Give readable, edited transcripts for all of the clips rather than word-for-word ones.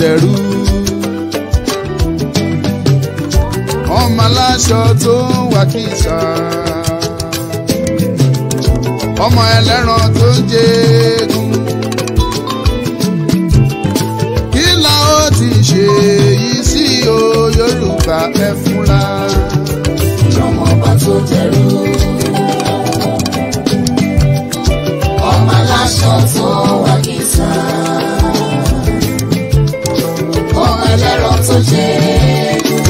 dẹrú. Ọmọ aláṣọ tó ń wà kìsà. Ọmọ ẹlẹ́ran tó ń jẹ́gun. Kí la ó ti ṣe yìí sí o Yorùbá ẹ fúnra. Ọmọ ọba tó dẹrú. Ọmọ aláṣọ tó wà kìsà. Ọmọ ẹlẹ́ran tó jẹ́gun.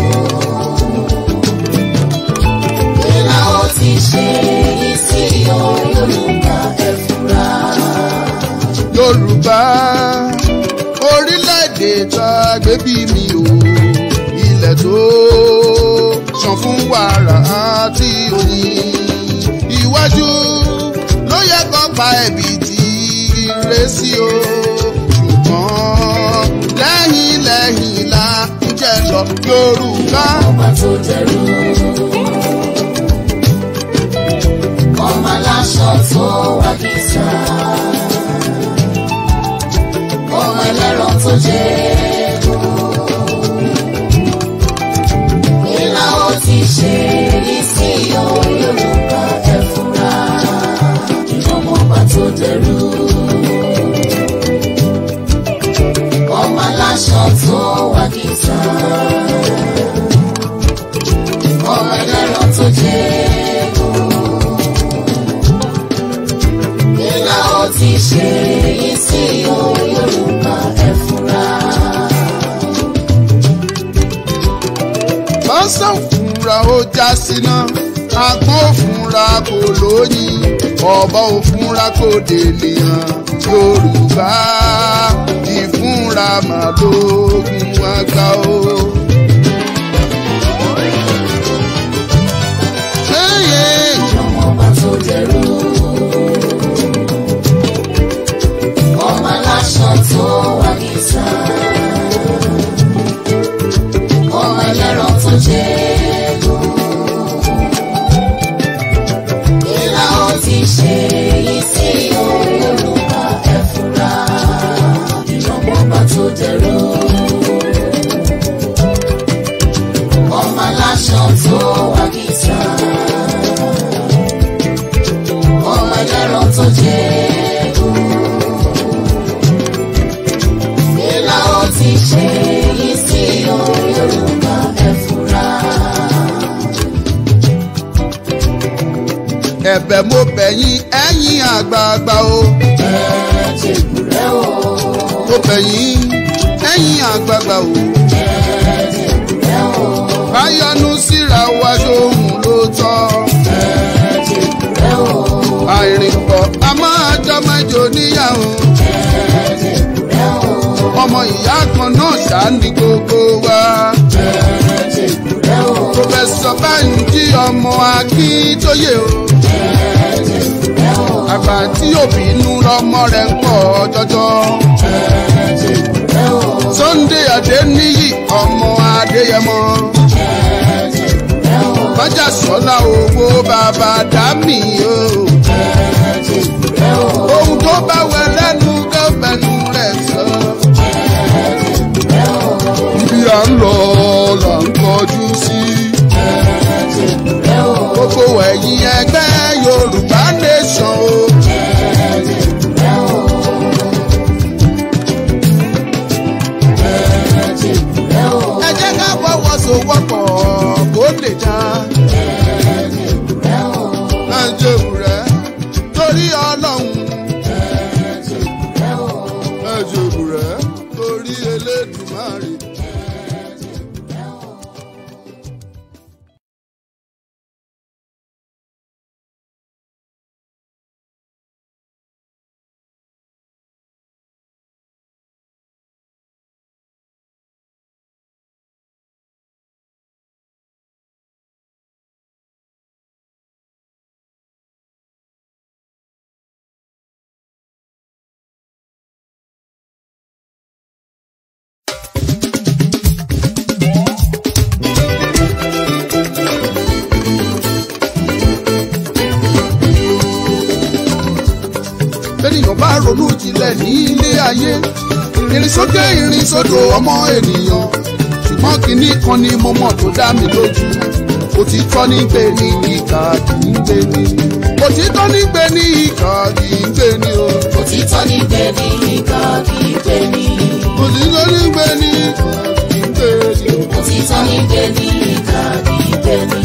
Kí la ó ti ṣe yìí sí o Yorùbá ẹ fúnra. Yorùbá orílẹ̀-èdè tá a gbé bí mi o, ilẹ̀ tó ṣàn fún wàrà àti oyin. Iwájú ló yẹ kó pa ẹ̀bì tí ire sí o, ṣùgbọ́n lẹ́yìn lẹ́yìn la ń jẹ́ lọ Yorùbá. Ọba tó dẹrú. Ọmọ aláṣọ tó wà kìsà. Ọmọ ẹlẹ́ran tó jẹ́gun. Kí la ó ti ṣe yìí sí o Yorùbá ẹ fura. Ìrọ̀mọ́ ọba tó dẹrú. Ọmọ aláṣọ tó wà kìsà. Ọmọ ẹlẹ́ran tó jẹ́gun. Kí la ó ti ṣe yìí sí o Yorùbá ẹ fura. Bọ́sán fúnra ó já síná, àgbọn òfúnra kò lóyìn, ọ̀bọ òfúnra kò dènìyàn. Yorùbá ìfúnra màlógún àgbà o. Ọmọ ọba tó dẹrú. Ọmọ aláṣọ tó wà kìsà. Ọmọ ẹlẹ́ran tó jẹ́gun. Kí la ó ti ṣe yìí sí o Yorùbá ẹ fura. Ìrọ̀mọ́ ọba tó dẹrú. Ọmọ aláṣọ tó wà kìsà. Ọmọ ẹlẹ́ran tó jẹ́gun. Kí la ó ti ṣe yìí sí o Yorùbá ẹ fura. Ẹ̀bẹ̀ mo bẹ̀ yín ẹ̀yin àgbààgbà o. Ẹ jèbùrẹ́ o. Mo bẹ̀ yín ẹ̀yin àgbààgbà o. Ẹ jèbùrẹ́ o. Báyọ̀nù síra wa ṣóhun ló tọ́. Ẹ jèbùrẹ́ o. Àìrìnpọ̀ a máa jọ mẹ́jọ níyàwó. Ẹ jèbùrẹ́ o. Ọmọ ìyá kan náà ṣáá ní gbogbo wa. Ẹ jèbùrẹ́ o. Pòfẹ́sọ̀ Bánjí ọmọ Akíntóyè o. Ẹ jèbùrẹ́ o. Àgbà tí òbí inú lọmọ rẹ̀ ń pọ̀ jọjọ. Ẹ jèbùrẹ́ o. Sunday Adéníyì ọmọ Adéyẹmọ. Ẹ jèbùrẹ́ o. Bájà sọ́lá owó bàbá dámì o. Ẹ jèbùrẹ́ o. Ohun tó bá wẹ lẹ́nu tó fẹnu rẹ̀ sọ. Ẹ jèbùrẹ́ o. Ibi à ń lọ là ń kọjú sí. Ẹ jèbùrẹ́ o. Gbogbo ẹ̀yin ẹgbẹ́ Yorùbá Nation o. Ẹ jèbùrẹ́ o. Ẹ jèbùrẹ́ o. Ẹ jẹ́ ká fọwọ́sowọ́pọ̀ kó lè dá. Ẹ jèbùrẹ́ o. Ẹ jèbùrẹ́ torí Ọlọ́run. Ẹ jèbùrẹ́ o. Ẹ jèbùrẹ́ torí Elédùmarè. Ẹ jèbùrẹ́ o. Bẹ́ẹ̀nìyàn bá ronú jinlẹ̀ ní ilé ayé, Ìrìn sókè ìrìn sódò ọmọ ènìyàn, ṣùgbọ́n kinní kan ni mo mọ̀ tó dá mi lójú. Òtítọ́ ní gbé ní ìkà kì í gbé ní. Òtítọ́ ní gbé ní ìkà kì í gbé ní o. Òtítọ́ ní gbé ní ìkà kì í gbé ní. Òtítọ́ ní gbé ní ìkà kì í gbé ní o. Òtítọ́ ní gbé ní ìkà kì í gbé ní.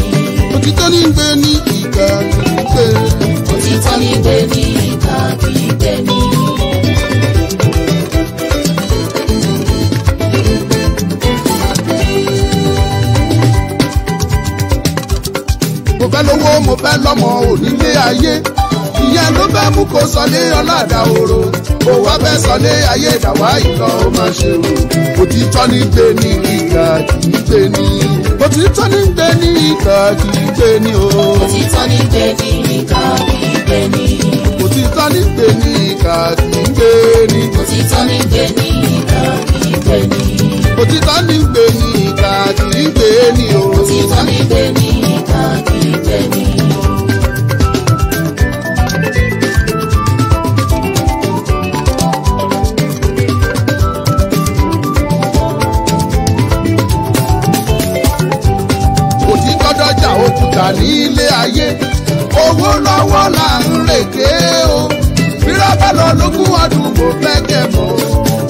Òtítọ́ ní gbé ní ìkà kì í gbé ní. Òtítọ́ ní gbé ní ìkà kì í gbé ní. Mo fẹ́ lówó, mo fẹ́ lọ́mọ onílé ayé. Ìyẹn ló fẹ́ mú kó sọlé ọ̀làdà òro. Ó wá fẹ́ sọlé ayé ìdàwá ìlọ ó máa ṣe o. Òtítọ́ ní gbé ní ìkà kì í gbé ní. Òtítọ́ ní gbé ní ìkà kì í gbé ní o. Òtítọ́ ní gbé ní ìkà kì í gbé ní. Òtítọ́ ní gbé ní ìkà kì í gbé ní. Òtítọ́ ní gbé ní ìkà kì í gbé ní. Òtítọ́ ní gbé ní ìkà kì í gbé ní o. Òtítọ́ ní gbé ní ìkà kì í gbé ní. Òtítọ́ dọ́jà òkúta nílé ayé, owó lọ́wọ́ là ń rèké o. Bírọ́bà lọ lógún ọdún mo fẹ́ kẹ́ mọ̀,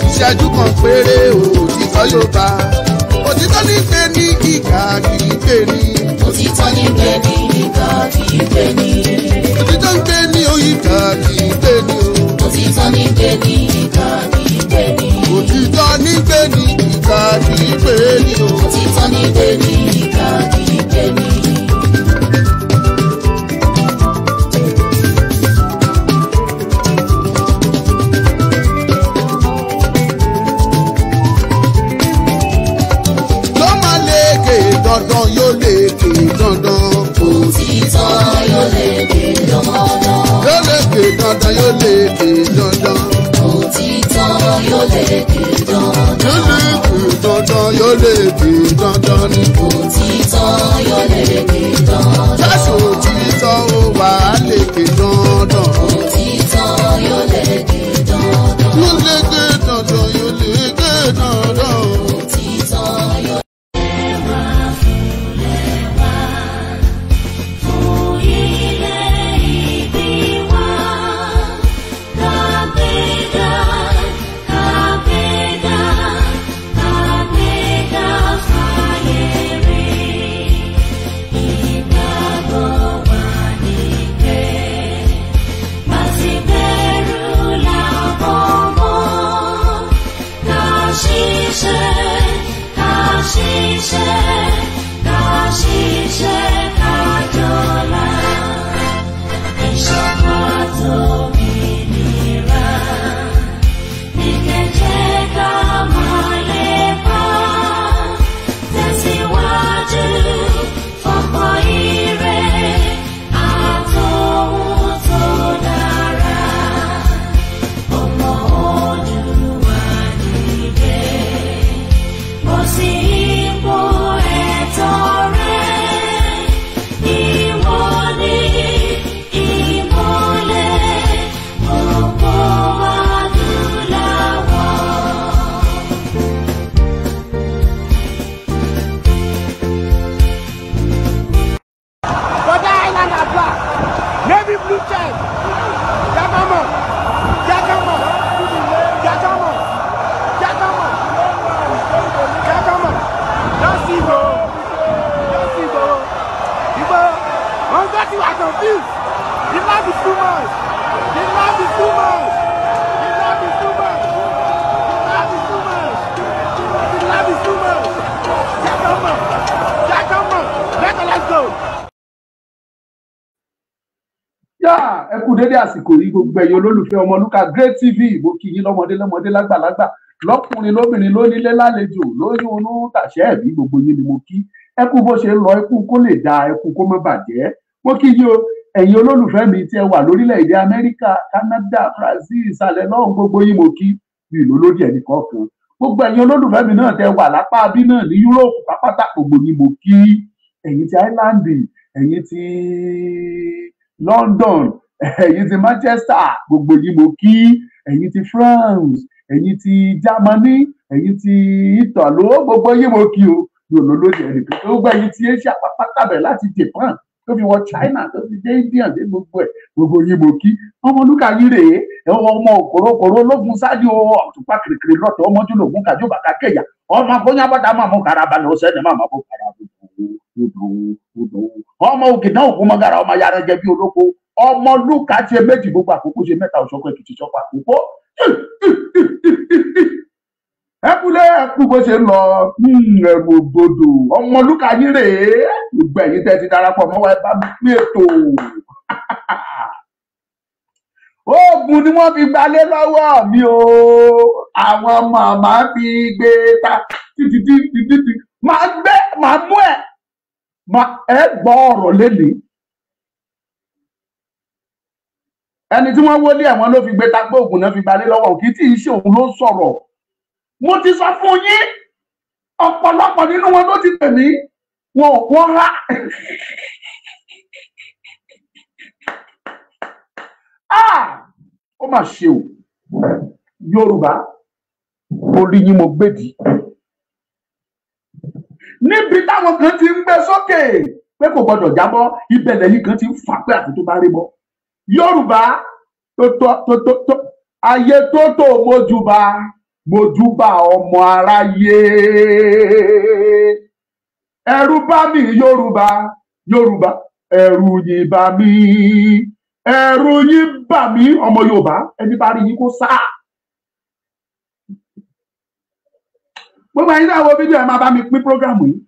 ìṣẹ́jú kan péré o, òtítọ́ yóò bá. Òtítọ́ ní gbé ní ìkà kì í gbé ní. Òtítọ́ ní gbé ní ìkà kì í gbé ní. Òtítọ́ ń gbé ní ìkà kì í gbé ní o. Òtítọ́ ní gbé ní ìkà kì í gbé ní. Òtítọ́ ní gbé ní ìkà kì í gbé ní o. Òtítọ́ ní gbé ní ìkà kì í gbé ní. Ló máa lékè dandan yóò lékè dandan. Òtítọ́ yóò lékè dandan. Yóò lékè dandan yóò lékè dandan. Òtítọ́ yóò lékè dandan. Yóò lékè dandan yóò lékè dandan ni. Òtítọ́ yóò lékè dandan. Jésù òtítọ́ ó wà á lékè dandan. Òtítọ́ yóò lékè dandan. Yóò lékè dandan yóò lékè dandan. Òtítọ́ yóò. Ẹ kú dédé àsìkò yìí gbogbo ẹ̀yin olólùfẹ́ Ọmọlúkà Great TV, mo kí yín lọ́mọdé lọ́mọdé lágbàlagbà lọ́kùnrin lóbìnrin lónílé lálejò lóyún inú tàṣẹ ẹ̀mí gbogbo yín ni mo kí. Ẹ kú bó ṣe ń lọ, ẹ kú kó lè dáa, ẹ kú kó má bàjẹ́. Mo kí yín o ẹ̀yin olólùfẹ́ mi tí ẹ wà lórílẹ̀‐èdè Amẹ́ríkà, Canada, Brazil, ìsàlẹ̀ lọ́hùn, gbogbo yín mo kí mi ìlú lódì ẹnì kọ̀ọ̀kan. Gbogbo ẹ̀yin olólùfẹ́ mi náà tẹ wà lápá bí náà ní Yúróòpù pápátá, gbogbo yín mo kí. Ẹ̀yin ti Ireland, ẹ̀yin ti London, ẹ̀yin ti Manchester, gbogbo yín mo kí. Ẹ̀yin ti France, ẹ̀yin ti Germany, ẹ̀yin ti Italy, gbogbo yín mo kí o. Mi ò lólódì ẹnìkan. Gbogbo ẹ̀yin ti Asia pápátá bẹ̀rẹ̀ láti Japan tó fi wọ China tó fi dé India dé gbogbo ẹ̀, gbogbo yín mo kí. Ọmọlúkà yín rèé, ọmọ òkòrókòró ológun ṣáájú ọ̀túnpá kìrìkìrì lọ́tọ̀ ọmọdún lògùn kàjú bàkà kẹyà ọmọ bóyá bọ́dà máa mú karabalẹ̀ ọ̀sẹ̀ ni máa mú karabalẹ̀ ọmọ òkè náà òkú mọ́gàrà ọmọ yàrá jẹ bí olóko. Ọmọlúkà ṣe méjì gbogbo àkókò ṣe mẹ́ta òṣọkọ èkìtì ṣọpọ àkókò. Ẹkúlé ẹkú bó ṣe ń lọ ẹrù ògbódò. Ọmọlúkà yín rèé, gbogbo ẹ̀yin tẹ́ ti darapọ̀ mọ́ wa ẹ bá mi pín ètò. Oògùn ni wọ́n fi gbalé lọ́wọ́ mi o, àwọn màmá fi gbé ta títí títí títí máa gbé máa mú ẹ ẹ gbọ́ ọ̀rọ̀ lélẹ̀. Ẹni tí wọ́n wọlé ẹ̀wọ̀n ló fi gbé ta pé oògùn náà fi gbalé lọ́wọ́, kì í tí ì ṣe òun ló sọ̀rọ̀. Mo ti sọ fún yín, ọ̀pọ̀lọpọ̀ nínú wọn ló ti pè mí, wọn rà. Ó mà ṣe o, Yorùbá, orí yín mo gbèdì. Níbi táwọn kan ti ń gbé sókè pé kò gbọdọ̀ jábọ́, ibẹ̀ lẹ́yìn kan ti ń fà pé àti tó bá rí bọ́. Yorùbá tó tó tó tó ayé tó tó mojúbà mojúbà ọmọ aráyé. Ẹ̀rù bá mi Yorùbá, Yorùbá ẹ̀rù yìí bá mi, ẹ̀rù yín bà mí ọmọ Yorùbá, ẹni bá rí yín kó sá. Gbogbo ẹ̀yin náà wo fídíò ẹ máa bá mi pín prógrámù yìí.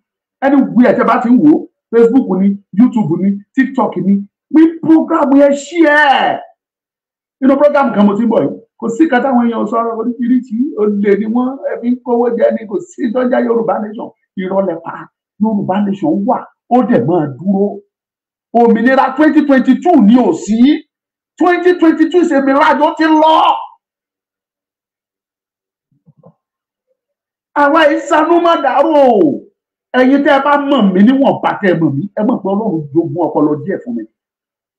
Ẹni wí ẹ̀ tẹ́ bá ti ń wò ó, Facebook ni, YouTube ni, TikTok ni, pín prógrámù yẹn ṣí ẹ̀. Inú prógrámù kan mo ti ń bọ̀ yìí, kò sí kan táwọn èèyàn sọ̀rọ̀ oríṣiríṣi, olè ni wọ́n, ẹbí ń kówó jẹ ni, kò sí ìtọ́jà Yorùbá nation, irọ́ lẹ pa. Yorùbá nation wà, ó dẹ̀ máa dúró. Òmìnira 2022 ni ò sí. 2022 ṣe mìíràn ó ti lọ. Àwa ìsanú má dàrú o. Ẹ̀yin tẹ́ ẹ bá mọ̀ mí níwọ̀n bá tẹ́ ẹ mọ̀ mí, ẹ mọ̀ pé Ọlọ́run jogún ọpọlọ díẹ̀ fún mi.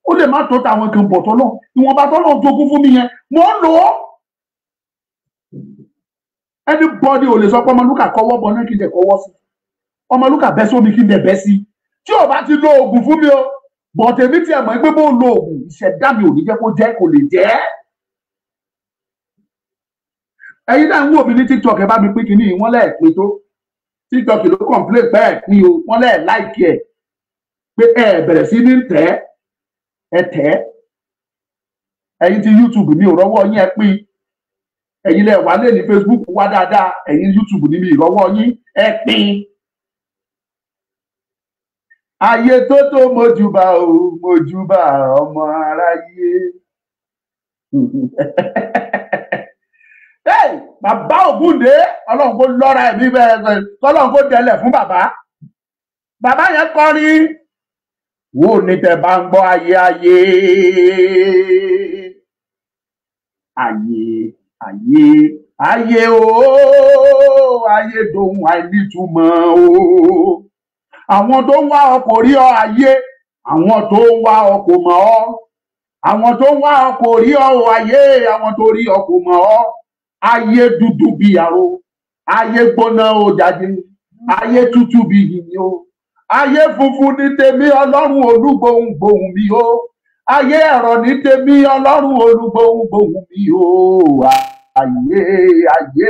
Ó lè má tó táwọn kan bọ̀ tọ́lọ́, ìwọ̀nba tọ́lọ́ jogún fún mi yẹn, mò ń lò ó. Anybody ò lè sọ pé Ọmọlúkà kọ́wọ́ bọ̀ náà kí n dẹ̀ kọ́wọ́ sí. Ọmọlúkà bẹ́ sómi kí n dẹ̀ bẹ́ sí. Tí ò bá ti lo oògùn fún mi o, bọ̀tẹ̀ mi tiẹ̀ mọ̀ pé bó lo oògùn, ìṣẹ̀dá mi ò ní jẹ́ kó jẹ́, kò lè jẹ́. Ẹ̀yin náà ń wò mí ní TikTok, ẹ bá mi pín kínní, wọ́n lẹ́ẹ̀ pín tó. TikTok ló complain pé ẹ̀ pín o, wọ́n lẹ́ẹ̀ like ẹ̀ pé ẹ bẹ̀rẹ̀ sí ní tẹ̀ ẹ tẹ̀. Ẹ̀yin ti YouTube mi ò rọ́wọ́ yín, ẹ pín. Ẹ̀yin lẹ wà lé ní Facebook wá dáadáa, ẹ̀yin YouTube ní mi ìrọ́wọ́ yín, ẹ pín. Ayé tó tó mojúbà o, mojúbà ọmọ aráyé. Hey, bàbá Ògúndé, Ọlọ́run kó lọ́ra ẹ̀mí bẹ́ẹ̀, Ọlọ́run kó dẹlẹ̀ fún bàbá. Bàbá yẹn kọrin. Wo ni tẹ́ bá ń gbọ́ ayé ayé. Ayé ayé ayé o, ayé dohun àìnítumọ̀ o. Àwọn tó ń wá ọ kò rí ọ ayé, àwọn tó ń wá ọ kò mọ̀ ọ́. Àwọn tó ń wá ọ kò rí ọ ayé, àwọn tó rí ọ kò mọ̀ ọ́. Ayé dúdú bí àrò, ayé gbóná ó jáde, ayé tútù bí yìnyín o. Ayé funfun ní tèmi Ọlọ́run olúgbóhùn gbóhùn mi o. Ayé ẹ̀rọ ní tèmi Ọlọ́run olúgbóhùn gbóhùn mi o. Ayé ayé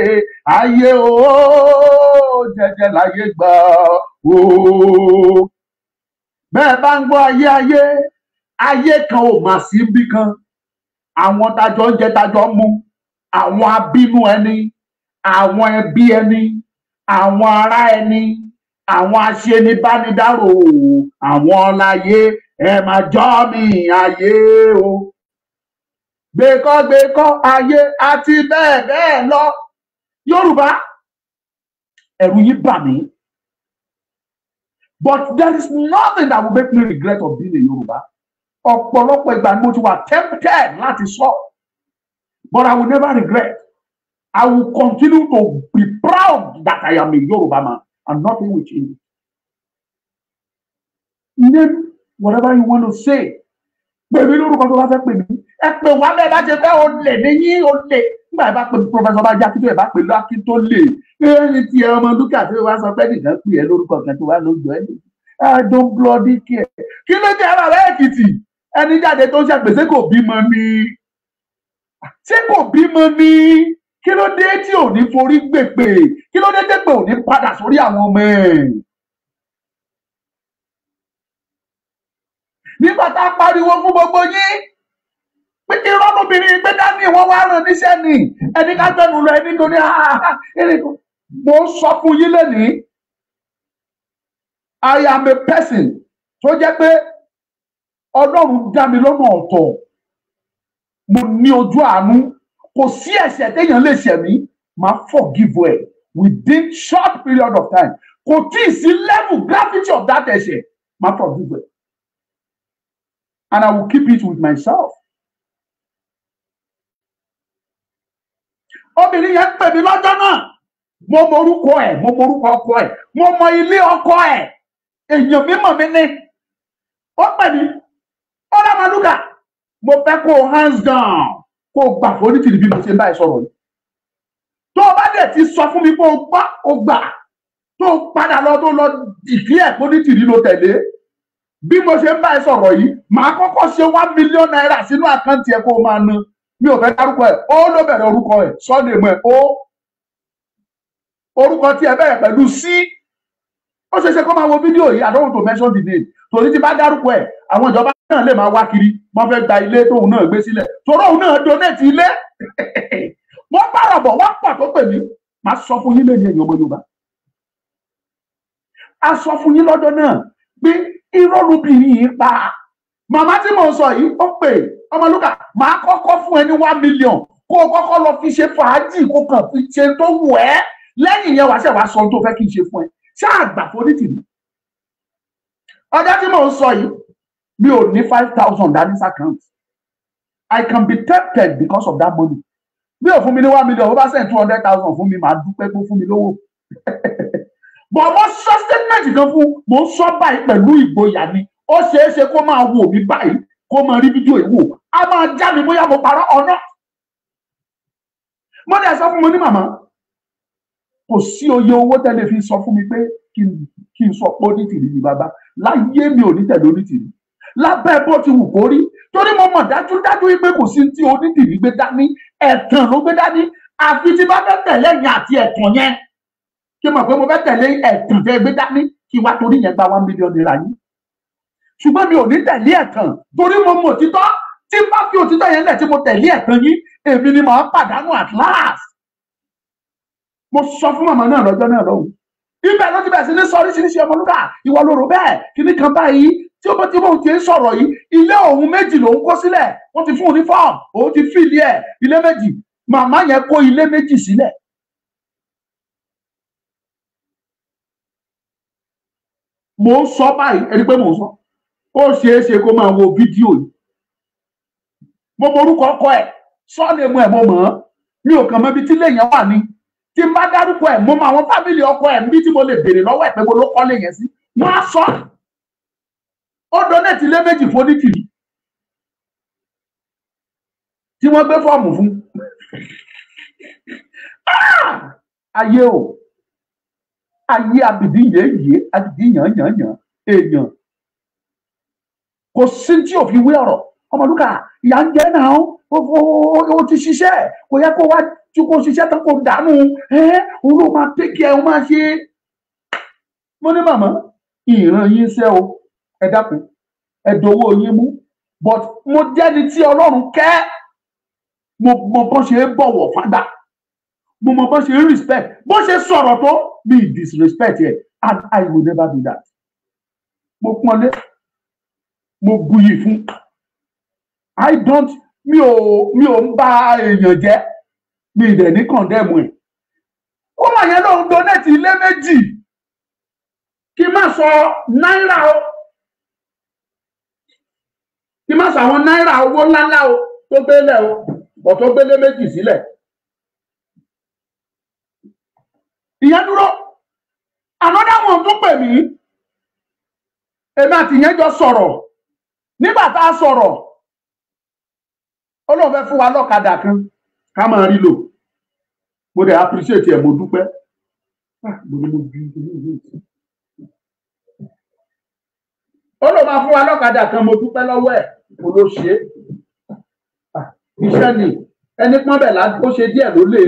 ayé o, jẹ́jẹ́ láyé gbà o. Bẹ́ẹ̀ bá ń gbọ́ ayé ayé, ayé kan ò mà sí bí kan. Àwọn tajọ ń jẹ tajọ ń mu, àwọn abínú ẹni, àwọn ẹbí ẹni, àwọn ará ẹni, àwọn aṣenibánidárò, àwọn láyé ẹ máa jọ́ mi ayé o. Gbẹkọgbẹkọ ayé àti bẹ́ẹ̀ bẹ́ẹ̀ lọ. Yorùbá, ẹ̀rù yín bà mí. But there is nothing that will make me regret of being a Yorùbá. Ọ̀pọ̀lọpọ̀ ìgbà ni mo ti wà tempted láti sọ. But I will never regret. I will continue to be proud that I am a Yoruba man, and nothing will change. Name whatever you want to say. Pè mí lórúkọ tó bá fẹ́ pè mí. Ẹ pè wá bẹ́ẹ̀ bá ṣe fẹ́, olè ní yín, olè. Nígbà yẹn bá pe Professor Banji Akíntóyè, bá pe Akíntóyè, ẹni tí ẹ Ọmọlúkà tó wá sọ pé nìkan pè é lórúkọ kan tó wá lójú ẹ. I don't bloody care. Kí ló dé ara rẹ Èkìtì? Ẹni jáde tó ń ṣàgbèsè kò bímọ ni. Ṣé kò bímọ ni? Kí ló dé tí ò ní forí gbèpè? Kí ló dé tẹ́pẹ̀ ò ní padà sórí àwọn ọmọ ẹ̀? Nígbà tá a pariwo fún gbogbo yín pé irọ́ lóbìnrin pé dání wọ́n wá rán níṣẹ́ ni, ẹni ká gbẹnu lọ, ẹni tó ní mo sọ fún yín lẹ́nìí, I am a person tó jẹ́ pé Ọlọ́run dá mi lọ́nà ọ̀tọ̀, mo ní ojú àánú, kò sí ẹ̀ṣẹ̀ téèyàn lè ṣẹ̀ mí, máa forgive ẹ̀ within short period of time. Kò tí ì sí level gravity of that ẹ̀ṣẹ̀, máa forgive ẹ̀. And I will keep it with myself. Obìnrin yẹn pè mí lọ́jọ́ náà, mo mọ orúkọ ẹ̀, mo mọ orúkọ ọkọ ẹ̀, mo mọ ilé ọkọ ẹ̀, èèyàn mímọ̀ mi ni. Ó pè mí, ó dá Ọmọlúkà, mo fẹ́ kó hands down, kó o gbà fún onítìrí bí mo ṣe ń bá ẹ sọ̀rọ̀ yìí. Tó o bá dẹ̀ ti sọ fún mi pé o gbà, o gbà, tó o padà lọ tó lọ dìklẹ̀ pé onítìrí ló tẹ̀lé. Bí mo ṣe ń bá ẹ sọ̀rọ̀ yìí, màá kọ́kọ́ ṣe 1 million naira sínú àkáǹtì ẹ kó o máa ná. Mi ò fẹ́ dárúkọ ẹ̀, ó ló bẹ̀rẹ̀ orúkọ ẹ̀, sọ́ọ̀nì ẹ̀, ó orúkọ tí ẹ bẹ̀rẹ̀ pẹ̀lú C. Ó ṣeé ṣe kó máa wo fídíò yìí, I don't want to mention the name. Torí tí bá dárúkọ ẹ̀, àwọn ìjọba náà lè máa wá kiri, wọ́n fẹ́ gba ilé tóun náà gbé sílẹ̀. Torí òun náà donate ilé. Wọ́n pàrọ̀ bọ̀, wọ́n pọ̀ tó pè mí. Màá sọ fún yín lẹ́yìn ẹ̀yìn ọmọ Yorùbá. A sọ fún yín lọ́jọ́ náà pé irọ́ lóbìnrin yìí pa. Màmá tí mò ń sọ yìí, ó pè Ọmọlúkà, màá kọ́kọ́ fún ẹ ní 1 million kó o kọ́kọ́ lọ fi ṣe fàájì, kó kàn fi ṣe tó wù ẹ́. Lẹ́yìn yẹn wàá ṣe wàá sọ ohun tó fẹ́ kí n ṣe fún ẹ. Ṣé àgbà fonítìrí? Ọjọ́ tí mò ń sọ yìí, mi ò ní 5,000 dání account. I can be tempted because of that money. Mi ò fún mi ní 1 million, ó bá send 200,000 fún mi, màá dúpẹ́ pé ó fún mi lówó. But mo sọ statement kan fún, mo ń sọ báyìí pẹ̀lú ìgboyà ni. Ó ṣeé ṣe kó máa wò mí báyìí, kó máa rí fídíò yìí wò. A máa já mi bóyá mo parọ́ or not. Mo dẹ̀ sọ fún mo ní màmá, kò sí oye owó tẹ́lẹ̀ fi sọ fún mi pé kí n sọ pé onítìrí ni bàbá. Láyé mi ò ní tẹ̀lé onítìrí. Lábẹ́ bó ti wù kó rí. Torí mo mọ̀ dájúdájú wípé kò sí tí onítìrí gbé dání, ẹ̀tàn ló gbé dání. Àfi tí bá fẹ́ tẹ̀lé yẹn àti ẹ̀tàn yẹn. Kí mọ̀ pé mo fẹ́ tẹ̀lé ẹ̀tàn tẹ́ gbé dání kí wá torí yẹn gba 1 million naira yín. Ṣùgbọ́n mi ò ní tẹ̀lé ẹ̀tàn torí mo mọ̀ òtítọ́. Tí bá fi òtítọ́ yẹn lẹ̀ tí mo tẹ̀lé ẹ̀tàn yín, èmi ni màá pàdánù at last. Mo sọ fún màmá náà lọ́jọ́ náà lọ́hùn. Ibẹ̀ ló ti bẹ̀rẹ̀ sí ní sọ oríṣiríṣi Ọmọlúkà, ìwọ ló rò bẹ́ẹ̀, kíní kan báyìí, tí ó bá ti bóun ti ń sọ̀rọ̀ yìí, ilé òun méjì lòun kó sílẹ̀, wọ́n ti fún un ní fọ́ọ̀mù, òun ti fìlì ẹ̀, ilé méjì, màmá yẹn kó ilé méjì sílẹ̀. Mo ń sọ báyìí, ẹni pé mo ń sọ, ó ṣeé ṣe kó máa wo fídíò yìí. Mo mọ orúkọ ọkọ ẹ̀, sọ́ọ̀nì mu ẹ̀ mo mọ̀ ọ́n, mi ò kàn mọ ibi tí ilé yẹn wà ní. Tí n bá dárúkọ ẹ̀, mo mọ àwọn fámìlì ọkọ ẹ̀ níbi tí mo lè béèrè lọ́wọ́ ẹ̀ pé mo ló kọ́lé yẹn sí. Wọ́n á sọ. Ó donate ilé méjì fún onítìrí tí wọ́n gbé fọ́ọ̀mù fún. Ayé o, ayé abìdí yéèyé, abìdí yànyànyàn, èèyàn. Kò sí tí ò fi wé ọ̀rọ̀. Ọmọlúkà, ìyá ń jẹ́ náà, ó ti ṣiṣẹ́, kò yẹ kó wá tí kò ṣiṣẹ́ tán kò dànù, òun ló máa tẹ́kì ẹ̀, òun máa ṣe. Mo ní màmá, ìran yín ṣẹ́ o, ẹ dákun, ẹ dowó yín mú. But mo jẹ́ni tí Ọlọ́run kẹ́, mo mọ bó ṣe ń bọ̀wọ̀ fágbà, mo mọ bó ṣe ń respect, bó ṣe sọ̀rọ̀ tó, mi disrespect ẹ̀, and I will never do that. Mo pọ́nlé, mo buyì fún. I don't, mi ò ń bá èèyàn jẹ́, mi dẹ̀ ní condemn ẹ̀. Ó mà yẹn lóun donate ilé méjì, kí má sọ náírà o, kí má sọ àwọn náírà owó ńláńlá o tó gbélé o, bọ̀ tó gbélé méjì sílẹ̀. Ìyẹn dúró. Another one tó pè mí, èmi àti ìyẹn jọ sọ̀rọ̀. Nígbà tá a sọ̀rọ̀, ó lóun fẹ́ fún wa lọ́kadà kan ká máa rí lò. Mo dẹ̀ appreciate ẹ̀, mo dúpẹ́. Mo ní mo ju inú ìlú ìsìn. Ó ló máa fún wa lọ́kadà kan, mo dúpẹ́ lọ́wọ́ ẹ̀, mo ló ṣe é. Iṣẹ́ ni ẹni pọ́n bẹ̀ lá, ó ṣe díẹ̀ ló lè.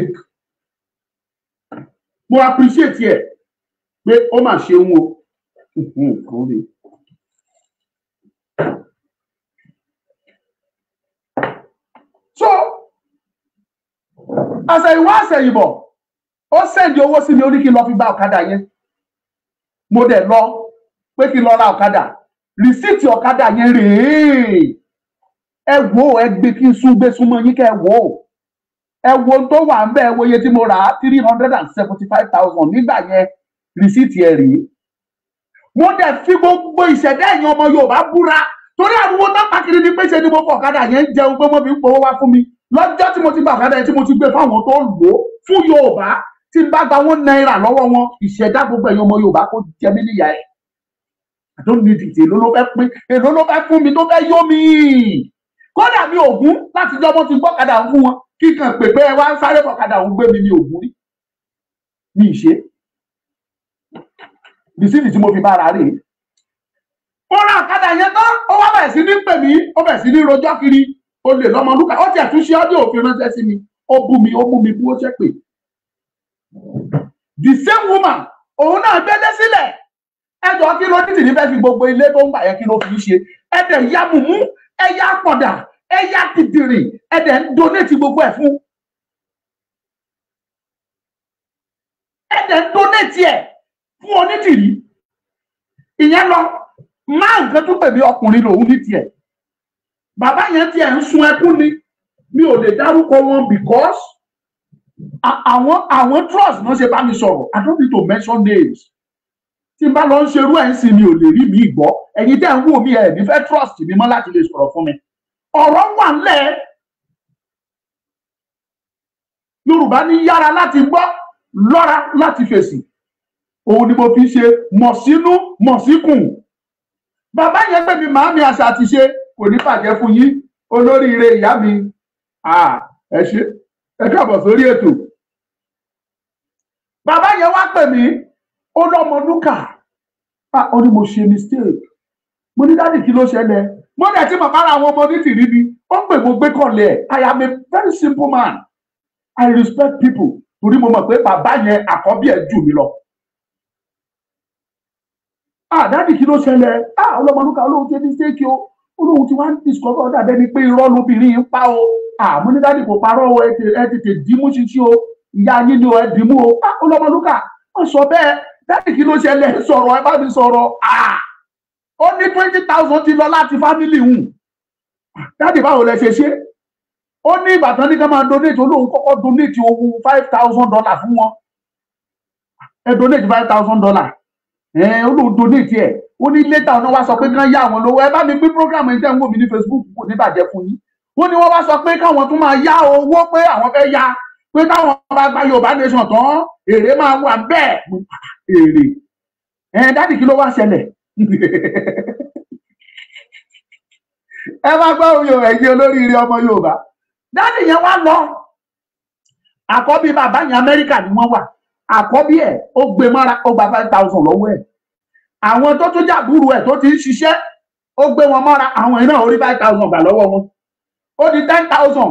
Mo appreciate ẹ̀ pé ó mà ṣeun o. So àṣẹ̀yìnwá àṣẹ̀yìnbọ̀, ó sẹ́ndì owó sí mi, ó ní kí n lọ fi gba ọ̀kadà yẹn. Mo dẹ̀ lọ pé kí n lọ ra ọ̀kadà. Rìsíìtì ọ̀kadà yẹn rèé. Ẹ wò ó, ẹ gbé kí n sún gbé súnmọ́ yín kẹ́ ẹ wò ó. Ẹ wo tó wà ń bẹ́, ẹ wo iye tí mo rà á, 375,000 nígbà yẹn. Rìsíìtì ẹ rèé. Mo dẹ̀ fi gbogbo ìṣẹ̀dá ẹ̀yàn ọmọ Yorùbá búra, torí àrùwọ̀ náà pàkiri ni pé ṣe ni mo fọ ọ̀kadà yẹn ń jẹun pé wọ́n fi ń powó wá fún mi. Lọ́jọ́ tí mo ti gba ọ̀kadà yẹn tí mo ti gbé fáwọn tó lò ó fún Yorùbá, tí n bá gba ₦1 lọ́wọ́ wọn, ìṣẹ̀dá gbogbo ẹ̀yàn ọmọ Yorùbá kó jẹ mí níyà ẹ̀. I don't need it. Èló ló fẹ́ pín, èló ló fẹ́ fún mi tó fẹ́ yó mi? Kódà mi ògún láti jọ́ mo ti gbọ́kadà ń fún wọn, kíkan pè pé ẹ wá ń sáré bọ̀kadà ń gbé mi ní ògún rí. Mi ì ṣe. Rìsíìtì tí mo fi bára rèé. Ó ra ọ̀kadà yẹn tán, ó wá bẹ̀rẹ̀ sí ní pè mí, ó bẹ̀rẹ̀ sí ní rojọ́ kiri. Ó lè lọ́mọ lúkà, ó tiẹ̀ tún ṣe ọ́dí òfin ránṣẹ́ sí mi. Ó bú mi, ó mú mi bú, ó ṣẹ́ pè. The same woman, òun náà gbélé sílẹ̀. Ẹjọ́ kí ló ní tì ní fẹ́ fi gbogbo ilé tó ń gbà yẹn kí ló fi ń ṣe? Ẹ̀dẹ̀ ya mùmú, ẹ̀yà pọ̀dà, ẹ̀yà tìtìrì, ẹ̀dẹ̀ ń donate gbogbo ẹ̀ fún. Ẹ̀dẹ̀ ń donate ẹ̀ fún onítìrí. Ìyẹn lọ, máa nǹkan tó pè mí ọkùnrin lòun ní tiẹ̀. Bàbá yẹn tiẹ̀ ń sun ẹkún ni. Mi ò lè dárúkọ wọn because àwọn trust náà ṣe bá mi sọ̀rọ̀. I don't need to mention names. Tí n bá lọ ń ṣerú ẹ̀ ń sìn mi ò lè rí mi gbọ́. Ẹ̀yin tẹ́ ń wò mí ẹ̀ ní fẹ́ trust mi mọ́ láti lè sọ̀rọ̀ fún mi. Ọ̀rọ̀ wà ńlẹ̀. Yorùbá ní yára láti gbọ́, lọ́ra láti fèsì. Òun ni mo fi ṣe mọ̀ sínú mọ̀ síkùn. Bàbá yẹn pè mí, màámi àṣà àti ṣe kò ní bàjẹ́ fún yín, olóríire ìyá mi. Ẹ ṣé, ẹ káàbọ̀ sórí ètò. Bàbá yẹn wá pè mí, ó lọ́mọ lúkà. Ó ní mo ṣe mistake. Mo ní dáàdì kí ló ṣẹlẹ̀? Mo dẹ̀ tí màmá ra àwọn ọmọ onítìrí ni. Ó pè mo gbé kọ̀lẹ̀ ẹ̀. I am a very simple man. I respect people. Torí mo mọ̀ pé bàbá yẹn àkọ́bí ẹ̀ jù mí lọ. Dáàdì kí ló ṣẹlẹ̀? Ọlọ́mọ lúkà olóhùn ṣe mistake o. Olóhùn ti wá ń discover ọ̀dà bẹ́ẹ̀ ni pé irọ́ lobìnrin ń pa o. Mo ní dáàdì kò parọ́ o, ẹ tètè dìímú ṣinṣin o. Ìyá yín ni o, ẹ dìímú o. Ọlọ́mọ lúkà ó sọ bẹ́ẹ̀. Dáàdì kí ló ṣẹlẹ̀? Sọ̀rọ̀, ẹ bá mi sọ̀rọ̀. Ó ní 20,000 ti lọ láti fámìlì hùn. Dáàdì báwo lẹ ṣe ṣe? Ó ní ìbátan ní ká máa donate, olóhùn kọ́kọ́ donate owó $5,000 fún wọn. Ẹ donate $5,000. Olóhùn donate ẹ̀. Ó ní later ọ̀nà wá sọ pé kán yá àwọn lówó. Ẹ bá mi pín program ẹ̀ tẹ́ ń wò mí ní Facebook, kò ní bàjẹ́ fún yín. Ó ní wọ́n wá sọ pé káwọn tún máa yá owó pé àwọn fẹ́ yá, pé táwọn bá gba Yorùbá nation tán, èrè máa wà bẹ́ẹ̀. Èrè. Dáàdì kí ló wá ṣẹlẹ̀? Ẹ má gbọ́ òun yóò ẹ̀yin olóríire ọmọ Yorùbá. Dáàdì yẹn wá lọ. Àkọ́bí bàbá yẹn Amẹ́ríkà ni wọ́n wà. Àkọ́bí ẹ̀ ó gbé mọ́ra, ó gba 5,000 lọ́wọ́ ẹ̀. Àwọn tó tún jàbúrú ẹ̀ tó ti ń ṣiṣẹ́, ó gbé wọn mọ́ra, àwọn iná orí 5,000 gbà lọ́wọ́ wọn. Ó di 10,000,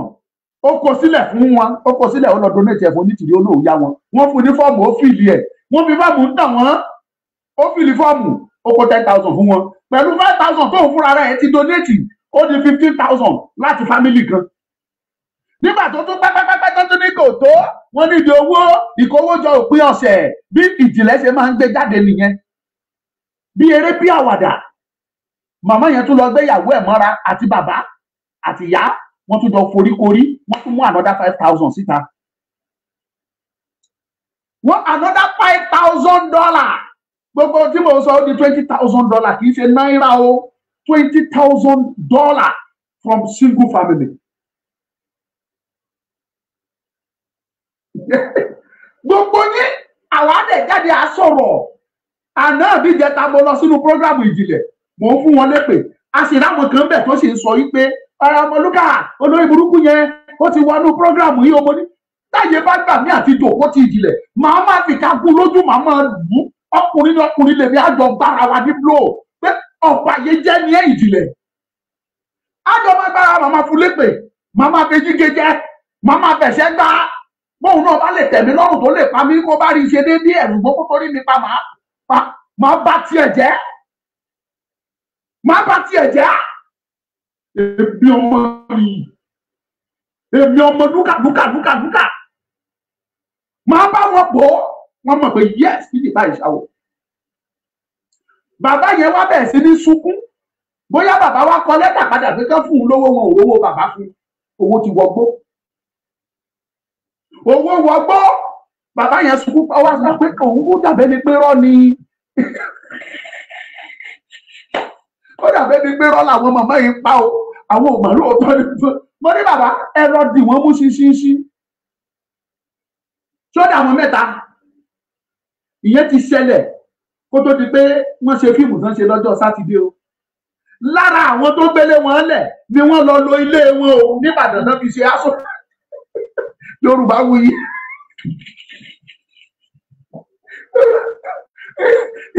ó kó sílẹ̀ fún wọn, ó kó sílẹ̀, ó lọ donate ẹ̀ fún onítìrí, ó lóun yá wọn. Wọ́n fún ní fọ́ọ̀mù, ó fìlì ẹ̀. Wọ́n fi fọ́ọ̀mù ń tàn wọ́n, ó fìlì fọ́ọ̀mù, ó kó 10,000 fún wọn. Pẹ̀lú 5,000 tóun fúnra rẹ̀ ti donate, ó di 15,000 láti fámìlì kan. Nígbà tó tún pẹ́pẹ́pẹ́ tó tún ní kò tó, wọ́n nídìí owó ìkówójọ òpin ọ̀sẹ̀ bí ìjìnlẹ̀ ṣe máa ń gbé jáde nìyẹn. Bí eré bí àwàdà, màmá yẹn tún lọ gbé ìyàwó ẹ̀ mọ́ra àti bàbá àti ìyá, wọ́n tún jọ foríkorí, wọ́n tún mú another 5,000 síta. Wọ́n another $5,000. Gbogbo tí mo sọ ó di $20,000, kì í ṣe náírà o, $20,000 from single family. Gbogbo yín àwa dẹ̀ jáde á sọ̀rọ̀. Àná àbíjẹta mo lọ sínú prógrámù ìjìnlẹ̀, mò ń fún wọn lépè. A sì ráwọn kan bẹ̀ tó sì ń sọ wípé ọmọlúkà olórí burúkú yẹn ó ti wọnú prógrámù yìí. Ọmọ ní Táyé bá gbà mí àti jòkó ti ìjìnlẹ̀, màá má fi ká gún lójú, màá máa lù ú. Ọkùnrin ní ọkùnrin lèmi àjọ gbára wa ní blow pé ọ̀pọ̀ àyè jẹ́ ní ẹ̀ ìjìnlẹ̀. Àjọ máa gbára, màá máa fún lépè, màá máa fi jíge jẹ́, màá máa fẹ̀sẹ̀ gbá. Bóun náà bá lè tẹ̀mí lọ́rùn tó lè pa mí, kó bá rí ṣe déédéé ẹ̀rù gbogbo torí mi pa, màá bá tiẹ̀ jẹ́. Màá bá tiẹ̀ jẹ́. Èmi ọmọ yìí, èmi ọmọ lúkà lúkà lúkà lúkà. Màá bá wọn bò ó, wọ́n mọ̀ pé yes, kí ni báyìí ṣàwọ̀. Bàbá yẹn wá bẹ̀rẹ̀ sí ní sunkún. Bóyá bàbá wa kọ lẹ́tà padà pé kán fún un lówó, wọn ò rówó bàbá fún. Owó ti wọgbó. Owó wọgbó. Bàbá yẹn sunkún, ó wá sọ pé òun kú dàbẹ́ ni pé rọ́ ni. Ó dàbẹ́ ni pé rọ́ làwọn màmá yìí pa o. Àwọn ò mà lóòótọ́ ni. Mo ní bàbá ẹ lọ dì wọ́n mú ṣinṣinṣin. Sódà àwọn mẹ́ta. Ìyẹn ti ṣẹlẹ̀ kó tó di pé wọ́n ṣe fíìmù tán ṣe lọ́jọ́ Sátidé o. Lára àwọn tó gbélé wọn lẹ̀ ni wọ́n lọ lo ilé wọn o n'Ìbàdàn náà fi ṣe aṣọ. Yorùbá wuyì.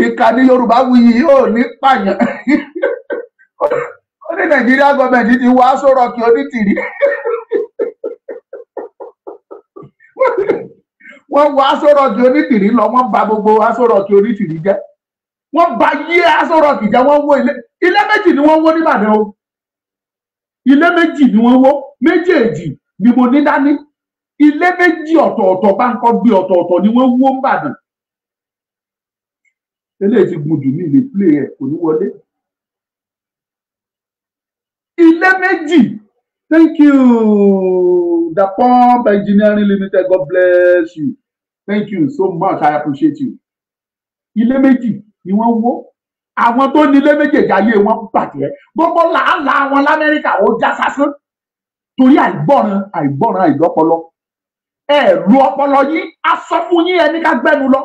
Ìkànnì Yorùbá wuyì yóò ní pààyàn. Ó ní Nàìjíríà gọọmẹ̀ntì ti wọ aṣọ rọ̀kì onítìrí. Wọ́n wọ aṣọ rọ̀kì onítìrí lọ, wọ́n bà gbogbo aṣọ rọ̀kì onítìrí jẹ́. Wọ́n bà yé aṣọ rọ̀kì jẹ́, wọ́n wó ilé. Ilé méjì ni wọ́n wó n'Ìbàdàn o. Ilé méjì ni wọ́n wó, méjèèjì ni mo ní dání. Ilé méjì ọ̀tọ̀ọ̀tọ̀ bá ń kọ́ gbé ọ̀tọ̀ọ̀tọ̀ ni wọ́n wó n'Ìbàdàn. Eléyìí ti gùn jù mí lè play ẹ̀ kò ní wọlé. Ilé méjì. Thank you, The Pump Engineering Limited. God bless you. Thank you so much. I appreciate you. Ilé méjì ni wọ́n wó. Àwọn tó ní ilé méjèèjì ayé wọn bàjẹ́. Gbogbo làálàá wọn l'Amẹ́ríkà ó já sásán. Torí àìgbọ́ràn, àìgbọ́ràn, àìlọ́pọlọ. Ẹ lu ọpọlọ yín, a sọ fún yín ẹni ká gbẹ́nu lọ.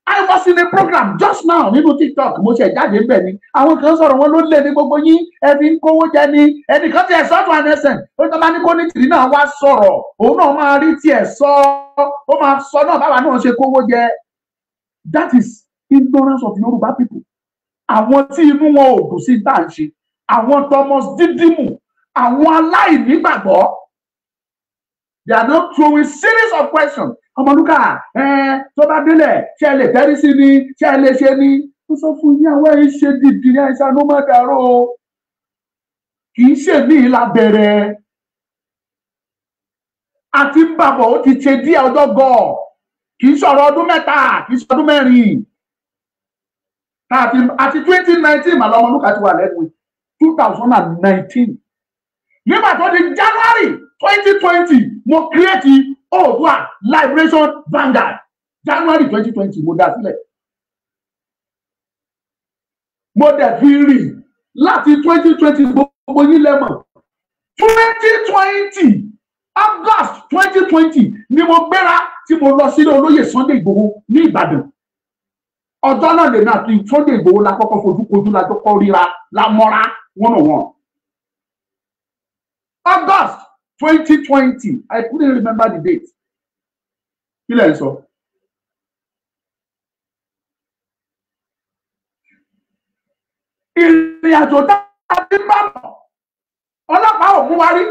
I was in a program just now nínú TikTok, mo ṣe jáde ń bẹ̀ ni. Àwọn kan sọ̀rọ̀ wọn ló lé ní gbogbo yín, ẹ fi ń kówó jẹ ni. Ẹnìkan tiẹ̀ sọ fún anẹsẹ̀, ó tọ́ bá ní kó ní tìrí náà wá sọ̀rọ̀, òun náà máa rí tiẹ̀ sọ, ó máa sọ náà báwa náà ṣe kówó jẹ. That is ignorance of Yoruba people. Àwọn tí inú wọn ò dùn sí tá à ń ṣe, àwọn Thomas Didimu, àwọn aláìnígbàgbọ́. They are not throwing series of questions. Ọmọlúkà tó bá délẹ̀ ṣé ẹ lè tẹ́rí sí ni, ṣé ẹ lè ṣe ni. Ó sọ fún yín àwọn ẹ̀ ṣe dìdì ní àìsàn ló má dàrú o. Kì í ṣe mí la bẹ̀rẹ̀. Àti ń bàbọ̀ ó ti ṣe díẹ̀ ọjọ́ gọ̀. Kì í sọ̀rọ̀ ọdún mẹ́ta, kì í ṣe ọdún mẹ́rin. Àti 2019 màlá Ọmọlúkà ti wà lẹ́nu 2019. Nígbà tó di January 2020, mo create Oòduà Liberation Vanguard. January 2020 mo dá sílẹ̀. Mo dẹ̀ fi rìn láti 2020 gbogbo yín lẹ́mọ̀. 2020 August 2020 ni mo gbéra tí mo lọ sílé olóyè Sunday Igboho ní Ìbàdàn. Ọjọ́ náà lèmi àti Sunday Igboho la kọ́kọ́ fojú kojú, la tó kọ́ ríra, la mọ́ra one on one. August 2020, I couldn't remember the date. Kí lẹ̀ ń sọ? Ìrìn àjò tá a ti bá bọ̀, ọlọ́pàá ò mú wa rí.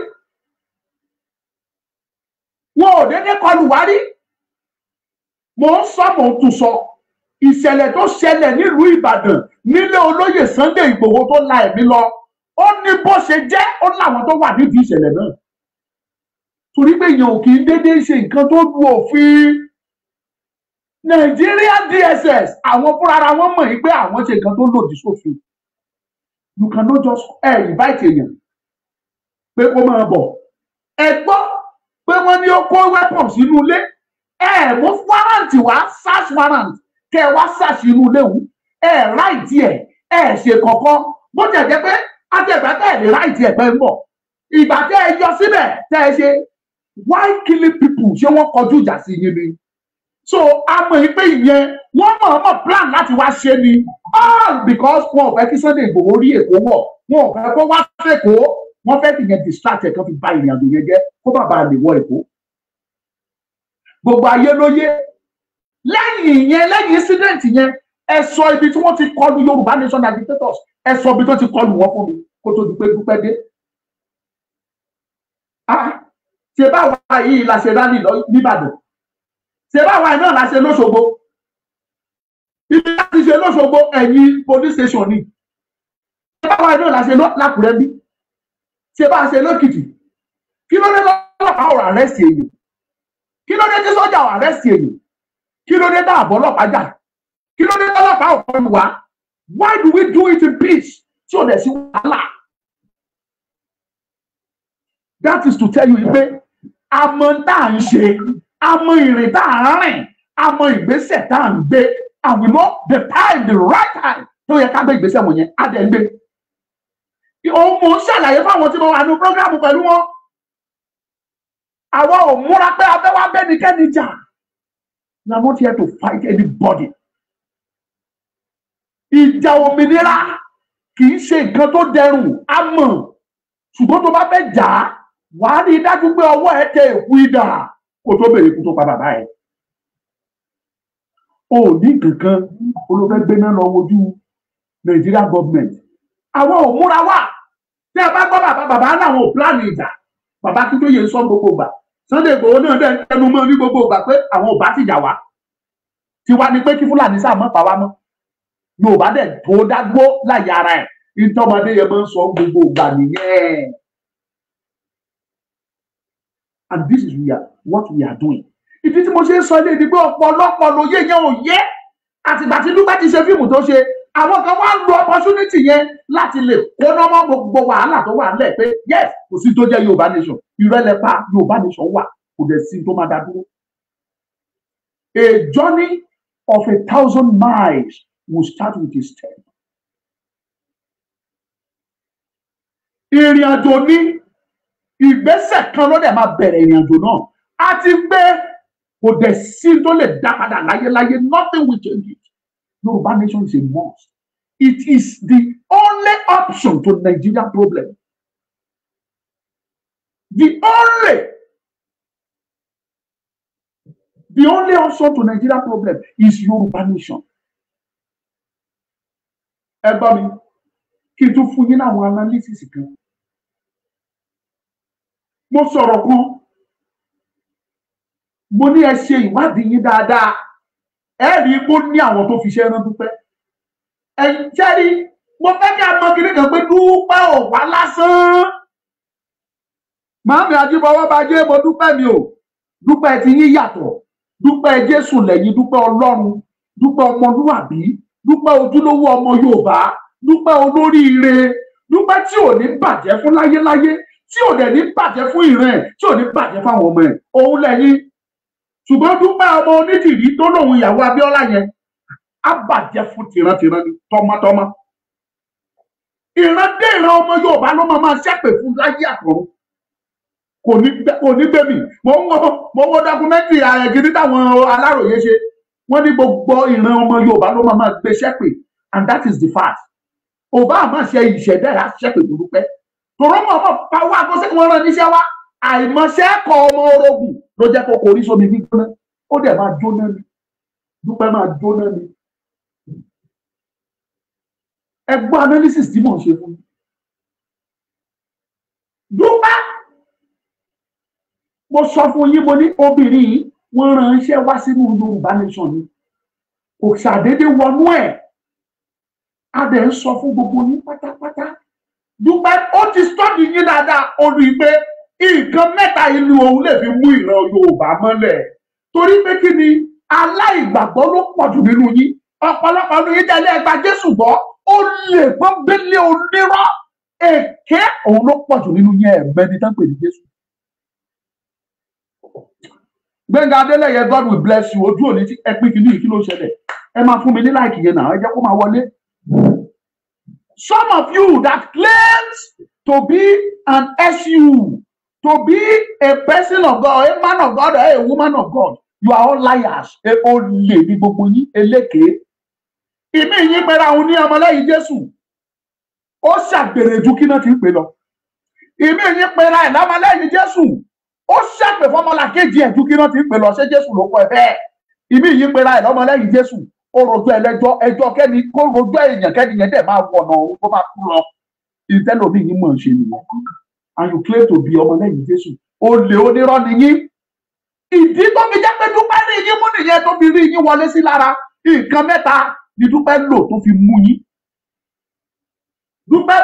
Wọn ò dédé kọlù wa rí. Mò ń sọ, mò ń tún sọ. Ìṣẹ̀lẹ̀ tó ṣẹlẹ̀ nílùú Ìbàdàn nílé olóyè Sunday Igboho tó la ẹ̀mí lọ. Ó ní bó ṣe jẹ́, ó láwọn tó wà nídìí ìṣẹ̀lẹ̀ náà. Torí pé èèyàn ò kì í dédé ṣe nǹkan tó lu òfin. Nàìjíríà DSS àwọn fúnra wọn mọ̀ yín pé àwọn ṣe nǹkan tó lòdì sófin. You cannot just invite èèyàn pé kó máa bọ̀. Ẹ gbọ́ pé wọ́n ní ó kó weapon sínú ilé. Ẹ mú warrant wá, search warrant, kẹ́ ẹ wá search inú ilé wù. Ẹ ráìtì ẹ̀, ẹ ṣe kọ̀ọ̀kan. Bó tiẹ̀ jẹ́ pé àti ẹ̀gbá tẹ́ ẹ̀ lè ráìtì ẹ̀ pẹ́ ń bọ̀. Ìgbà tẹ́ ẹ yọ síbẹ̀ tẹ́ ẹ ṣe why killing people, ṣé wọ́n kọjú ìjà sí yín ni? So a mọ̀ yín pé ìyẹn wọ́n mọ̀ọ́mọ̀ plan láti wá ṣe ni, all because wọn ò fẹ́ kí Sunday Igboho rí Èkó wọ̀, wọn ò fẹ́ kó wá sẹ́kọ̀ọ́, wọ́n fẹ́ fi yẹn distract ẹ̀ kan fi ba ìrìn àjò yẹn jẹ́ kó má bàa lè wọ Èkó. Gbogbo ayé ló yé. Lẹ́yìn ìyẹn, lẹ́yìn incident yẹn, ẹ sọ ibi tí wọ́n ti kọlu Yorùbá Nation agitators. Ẹ sọ ibi tó ti kọlu wọn fún mi kó tó di pé Dúpẹ́ dé. Ah, ṣe báwa yìí la ṣe rally nìbàdàn? Ṣe báwa yìí náà la ṣe lọ́ṣogbo? Ibi láti ṣe lọ́ṣogbo, ẹ̀yìn police station ni. Ṣe báwa yìí náà la ṣe lákùrẹ́ bí? Ṣe bá a ṣe lókìtì? Kí ló dé lọ́lọ́pàá ò arrest èèyàn? Kí ló dé tí sọ́jà ò arrest èèyàn? Kí ló dé tá àbọ̀ ọlọ́pàá jà? Kí ló dé lọ́lọ́pàá ò kọlù wá? Why do we do it in peace tí ò dẹ̀ sí wàhálà? That is to tell you pé a mọ tá à ń ṣe, a mọ ìrìn tá à ń rìn, a mọ ìgbésẹ̀ tá à ń gbé, and we know the time, the right time tó yẹ ká gbé ìgbésẹ̀ wọ̀nyẹn, á dẹ̀ ń gbé. Òun mò ń ṣàlàyé fáwọn tí mo wà ní program pẹ̀lú wọn. Àwa ò múra pé a fẹ́ wá bẹ́nikẹ́ni jà. We are not here to fight anybody. Ìjà òmìnira kì í ṣe nǹkan tó dẹrùn, á mọ̀, ṣùgbọ́n tó bá fẹ́ jà á, wàá rí i dájú pé ọwọ́ ẹ tẹ èkú idà kó tó bèrè ikú tó pa bàbá ẹ. O ò ní kankan olófẹ́ gbéná lọ wojú Nigeria government. Àwọn ò múra wá. Tí a bá gbọ́ bàbá, bàbá làwọn ò plan ìjà. Bàbá Akíntóyè ń sọ gbogbo ìgbà, Sunday Igboho náà dẹ̀ ń tẹnu mọ́ ní gbogbo ìgbà pé àwọn ò bá tìjà wá. Tiwa ni pé kí Fúlàní sáà mọ́ pa wá mọ́. Yorùbá dẹ̀ tó dágbó láyé ara ẹ̀. Ìtọ́mọdé yẹn máa ń sọ gbogbo ìgbà nìyẹn. And this is what we are doing. Ìdí tí mo ṣe ń sọ ilé ni pé ọ̀pọ̀lọpọ̀ lóye yẹn ò yé. Àtìgbà tí Dúpẹ́ ti ṣe fíìmù tó ṣe, àwọn kan wá ń lo opportunity yẹn láti lè kóná mọ́ gbogbo wàhálà tó wà nílẹ̀ pé yes, kò sí tó jẹ́ Yorùbá Nation. Ìrẹ́lẹ̀ pa Yorùbá Nation wà, kò dẹ̀ sí tó máa dá dúró. A journey of 1,000 miles will start with a step. Ìrìn àjò ní ìgbésẹ̀ kan ló dẹ̀ máa bẹ̀rẹ̀ ìrìn àjò náà. A ti gbé, kò dẹ̀ sí tó lè dá padà láyéláyé. Nothing will change it. Yorùbá Nation is a must. It is the only option to Nigeria problem. The only option to Nigeria problem is Yorùbá Nation. Ẹ gbọ́ mi, kí n tún fún yín láwọn analysis kan. Mo sọ̀rọ̀ kan, mo ní ẹ ṣe ìwádìí yín dáadáa, ẹ rí i pé ó ní àwọn tó fi iṣẹ́ rán Dúpẹ́. Ẹ jẹ́rí, mo fẹ́ kí a mọ kíní kan pé Dúpẹ́ ò wá lásán. Màámi Ajíbọwọ́ bá jẹ́, mo dúpẹ́ mi ò dúpẹ́ tí yín yàtọ̀. Dúpẹ́ Jésù lẹ́yìn, dúpẹ́ Ọlọ́run, dúpẹ́ ọmọlúwàbí, dúpẹ́ ojúlówó ọmọ Yorùbá, dúpẹ́ olóríire, dúpẹ́ tí ò ní bàjẹ́ fún láyéláyé, tí ò dẹ̀ ní bàjẹ́ fún ìran ẹ̀, tí ò ní bàjẹ́ fáwọn ọmọ ẹ̀, òun lẹ́yìn. Ṣùgbọ́n Dúpẹ́ ọmọ onítìrí tó lòun ìyàwó Abíọ́lá yẹn á bàjẹ́ fún tìrantìran ni, tọmọtọmọ, ìran dé ìran ọmọ Yorùbá ló máa ṣépè fún láyé àtọ̀run. Kò ní gbé mi. Mo ń wo documentary ààrẹ gidi táwọn Aláròye ṣe. Wọ́n ní gbogbo ìran ọmọ Yorùbá ló máa gbé ṣépè, and that is the fact. Òbá àmọ́ ṣe ìṣẹ̀dá ẹ̀ á ṣépè tó dúpẹ́ tòró mọ̀ ọmọ pàwọ́ àkọsí wọn rán níṣẹ́ wá. Àìmọ̀ṣẹ́ kọ ọmọ orogún ló jẹ́ kó korí sómi gbígbóná, ó dẹ̀ máa jóná ni. Dúpẹ́ máa jóná ni. Ẹ gbọ́ analysis tí mò ń ṣe fún mi. Dúpẹ́, mo sọ fún yín, mo ní obìnrin yìí, wọ́n ránṣẹ́ wá sínú Yorùbá Nation ni, kò ṣàdédé wọnú ẹ̀. A dẹ̀ ń sọ fún gbogbo yín pátápátá, Dúpẹ́ ó ti study yín dáadáa. Ó rí i pé nǹkan mẹ́ta ìlú òun lè fi mú ìran Yorùbá mọ́lẹ̀, torí pé kí ni? Aláìgbàgbọ́ ló pọ̀ jù nínú yín. Ọ̀pọ̀lọpọ̀ nínú yín tẹ́lẹ̀ ẹgbàá Jésù gbọ́, ó lè pọ́n bílé onírọ́ èké, òun ló pọ̀ jù nínú yín. Ẹ̀mẹ́ni tán pè ní Jésù. Gbẹ̀ngà Adélẹ́yẹ, God will bless you. Ojú òní tí ẹ pín kínní, kí ló ṣẹlẹ̀? Ẹ máa fún mi ní like yẹn náà, ẹ jẹ́ kó máa wọlé. Some of you that claims to be an SU, to be a person of God, a man of God or a woman of God, you are all liars. Ẹ ó lè ní gbogbo yín, elékèé. Ìmí yín pẹ̀lú àwọn ní ọmọlẹ́yìn Jésù. Ó ṣàgbèrè ju kí náà ti ń pè lọ. Ìmí yín pẹ̀lú ẹ̀ lọ́mọlẹ́yìn Jésù. Ó ṣàpè fọmọlàkejì ẹ̀ ju kí wọ́n ti ń pè lọ. Ṣé Jésù ló kọ ẹ bẹ́ẹ̀? Ìmí yìí pera ẹ̀ lọ́mọlẹ́yìn Jésù. Ó rojọ́ ẹlẹ́jọ́, ẹjọ́ kẹ́ni kó rojọ́ èèyàn kẹ́ni yẹn dẹ̀ máa wọ̀nà òun kó máa kú lọ. Ìtẹ́lómi yìí mọ̀ ń ṣe nìyẹn. And you claim to be ọmọlẹ́yìn Jésù. Olè onírọ́ ni yín. Ìdí tó fi jẹ́ pé Dúpẹ́ rí yín mú nìyẹn, tó fi rí yín wọlé sí lára. Nǹkan mẹ́ta ni Dúpẹ́ lò tó fi mú yín. Dúpẹ́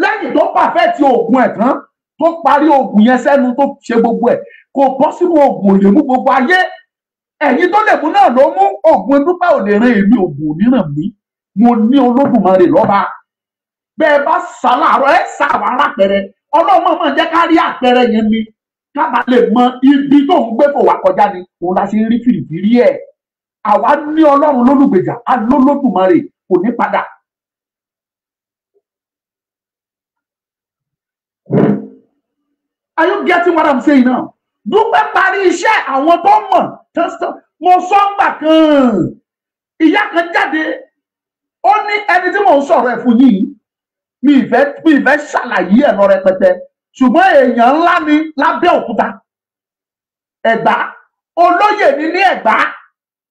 lẹ́yìn tó pàfẹ́ẹ̀tì oògùn ẹ̀ tán, tó parí oògùn yẹn sẹ́nu, tó ṣe gbogbo ẹ̀, kò bọ́ sínú oògùn ò lè mú gbogbo ayé. Ẹ̀yin tó lè mú náà ló mú. Oògùn Dúpẹ́ ò lè ran èmi, oògùn ò ní ràn mí. Mo ní Olódùmarè lọ́ba. Bẹ́ẹ̀ bá sá láàárọ̀ ẹ̀ sá àwọn arápẹrẹ. Ọlọ́run máa jẹ́ ká rí àpẹẹrẹ yẹn ni, ká bá lè mọ ibi tó ń gbé fò wá kọjá ni. Òun la ṣe ń rí fìrìfìrí ẹ̀. Àwa ní Ọlọ́run lólùgbèjà, á lólódùmarè, kò ní padà. Are you getting what I'm saying now? Dúpẹ́ parí iṣẹ́ àwọn tó mọ̀. Mo sọ ń gbà kan. Ìyá kan jáde, ó ní ẹni tí mò ń sọ̀rọ̀ ẹ̀ fún yìí, mi ìfẹ́ ṣàlàyé ẹ̀ lọ rẹpẹtẹ, ṣùgbọ́n èèyàn ńlá ni lábẹ́ Òkúta. Ẹ̀gbá, olóyè ni ní Ẹ̀gbá.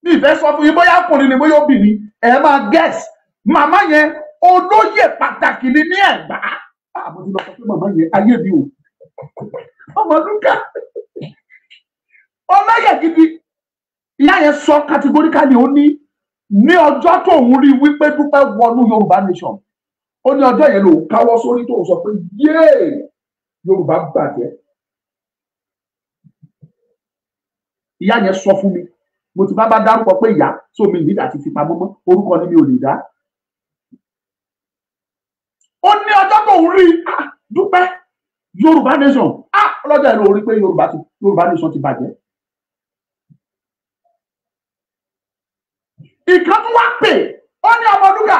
Mi ìfẹ́ sọ fún yín bóyá ọkùnrin ni bóyá obìnrin, ẹ máa guess. Màmá yẹn olóyè pàtàkì ni ní Ẹ̀gbá. Àbò ti lọ sọ pé màmá yẹn ayé mi ò. Ọmọlúkà olóyè gidi. Ìyá yẹn sọ categorically, ó ní ní ọjọ́ tóun rí wípé Dúpẹ́ wọnú Yorùbá nation, ó ní ọjọ́ yẹn lòun káwọ́ sórí tóun sọ pé yéè, Yorùbá bàjẹ́. Ìyá yẹn sọ fún mi, mo ti bá dárúkọ pé ìyá sómi nígbà tí fi pamọ́ mọ́, orúkọ ni mi ò lè dá. Ó ní ọjọ́ tóun rí Dúpẹ́ Yorùbá nation, ọlọ́jọ́ yẹn lòun rí pé Yorùbá nation ti bàjẹ́. Ìkan tún wá pè, ó ní Ọmọlúkà,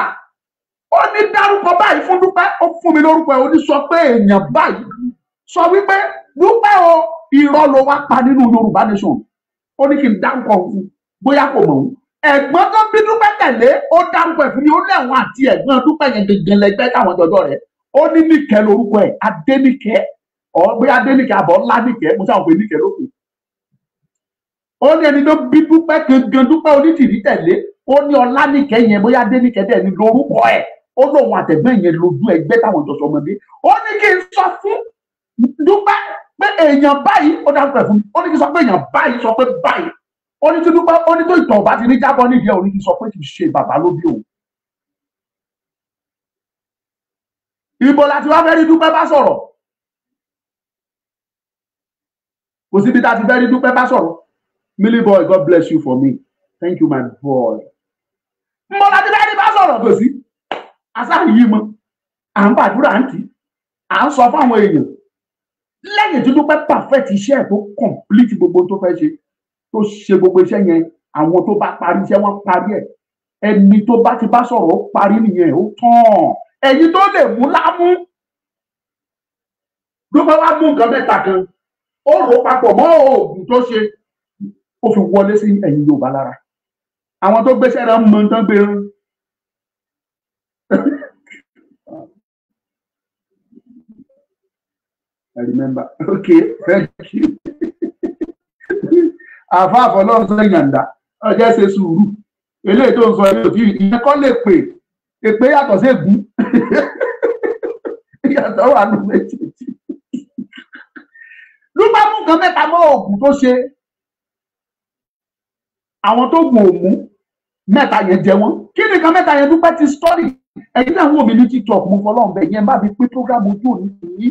ó ní dárúkọ báyìí fún Dúpẹ́, ó fún mi lórúkọ ẹ̀, ó ní sọ pé èèyàn báyìí sọ wípé Dúpẹ́ o, irọ́ ló wá pa nínú Yorùbá nation. Ó ní kí n dárúkọ fún, bóyá kò mọ̀ òun. Ẹ̀gbọ́n tó bí Dúpẹ́ tẹ̀lé, ó dárúkọ ẹ̀ fún mi, ó lẹ́wọ̀n àti ẹ̀gbọ́n Dúpẹ́ yẹn gẹ́gẹ́ lẹ́gbẹ́ táwọn jọjọ́ rẹ̀. Ó ní Níkẹ́ lórúkọ ẹ̀, Adéníkẹ́, ọ̀ bóyá Adéníkẹ́ àbọ̀ ńlá Níkẹ́, mo sáwọn pé Níkẹ́ lókè. Ó ní ẹni tó bí Dúpẹ́ gangan, Dúpẹ́ Onítìrí tẹ̀lé, ó ní Ọláníkẹ́ yẹn, bóyá Adéníkẹ́ dẹ̀ ní lórúkọ ẹ̀. Ó lóun àtẹ̀gbọ́n yẹn lójú ẹgbẹ́ táwọn jọ sọmọdé. Ó ní kí n sọ fún Dúpẹ́ pé èèyàn báyìí, ó dárúkọ ẹ̀ fún mi, ó ní kí n sọ pé èèyàn báyìí sọ pé báyìí. Ó ní tí Dúpẹ́, ó ní tó ìtàn ọba ti ní jábọ́ nídìí ẹ̀, ó ní kí n sọ pé kì í ṣe bàbá ló bí òun. Ibo la ti wá fẹ́ rí Dúpẹ́ bá sọ̀rọ̀? Kò síbi tá a ti fẹ́ rí Dúpẹ́ bá sọ̀rọ̀. Millie boy, God bless you for me. Thank you, my boy. Mo láti bẹ́ẹ̀ ni bá sọ̀rọ̀ kò sí. Àṣà yìí mọ́, à ń gbàdúrà ń tì, à ń sọ fáwọn èèyàn. Lẹ́yìn tí Dúpẹ́ perfect iṣẹ́ ẹ̀ tó complete gbogbo tó fẹ́ ṣe, tó ṣe gbogbo iṣẹ́ yẹn, àwọn tó bá parí iṣẹ́ wọn parí ẹ̀. Ẹni tó bá ti bá sọ̀rọ̀ ó parí nìyẹn, ó tán. Ẹ̀yin tó lè mú lámú. Dúpẹ́ wá mú nǹkan mẹ́ta kan, ó rò papọ̀ mọ́ oògùn tó ṣe, ó fi wọlé sí ẹ̀yin Yorùbá lára. Àwọn tó gbéṣẹ́ rẹ̀ mọ tán gbé rán. I remember. Okay, thank you. Àfa àfọlọ́run sọ ìyàǹdà, ọjọ́ ṣe sùúrù. Eléyìí tó ń sọ yóò tí ìyẹn kọ́ lè pè. Èpè yàtọ̀ sí ègún. Ìyàtọ̀ wà nù méjèèjì. Dúpẹ́ mú nǹkan mẹ́ta mọ́ oògùn tó ṣe. Àwọn tó gùn òmú mẹ́ta yẹn jẹ wọ́n. Kí ni nǹkan mẹ́ta yẹn Dúpẹ́ ti study? Ẹ̀yin náà wò mí ní TikTok, mo fọlọ́run bẹ̀ yẹn bá mi pín program ojú òní yìí.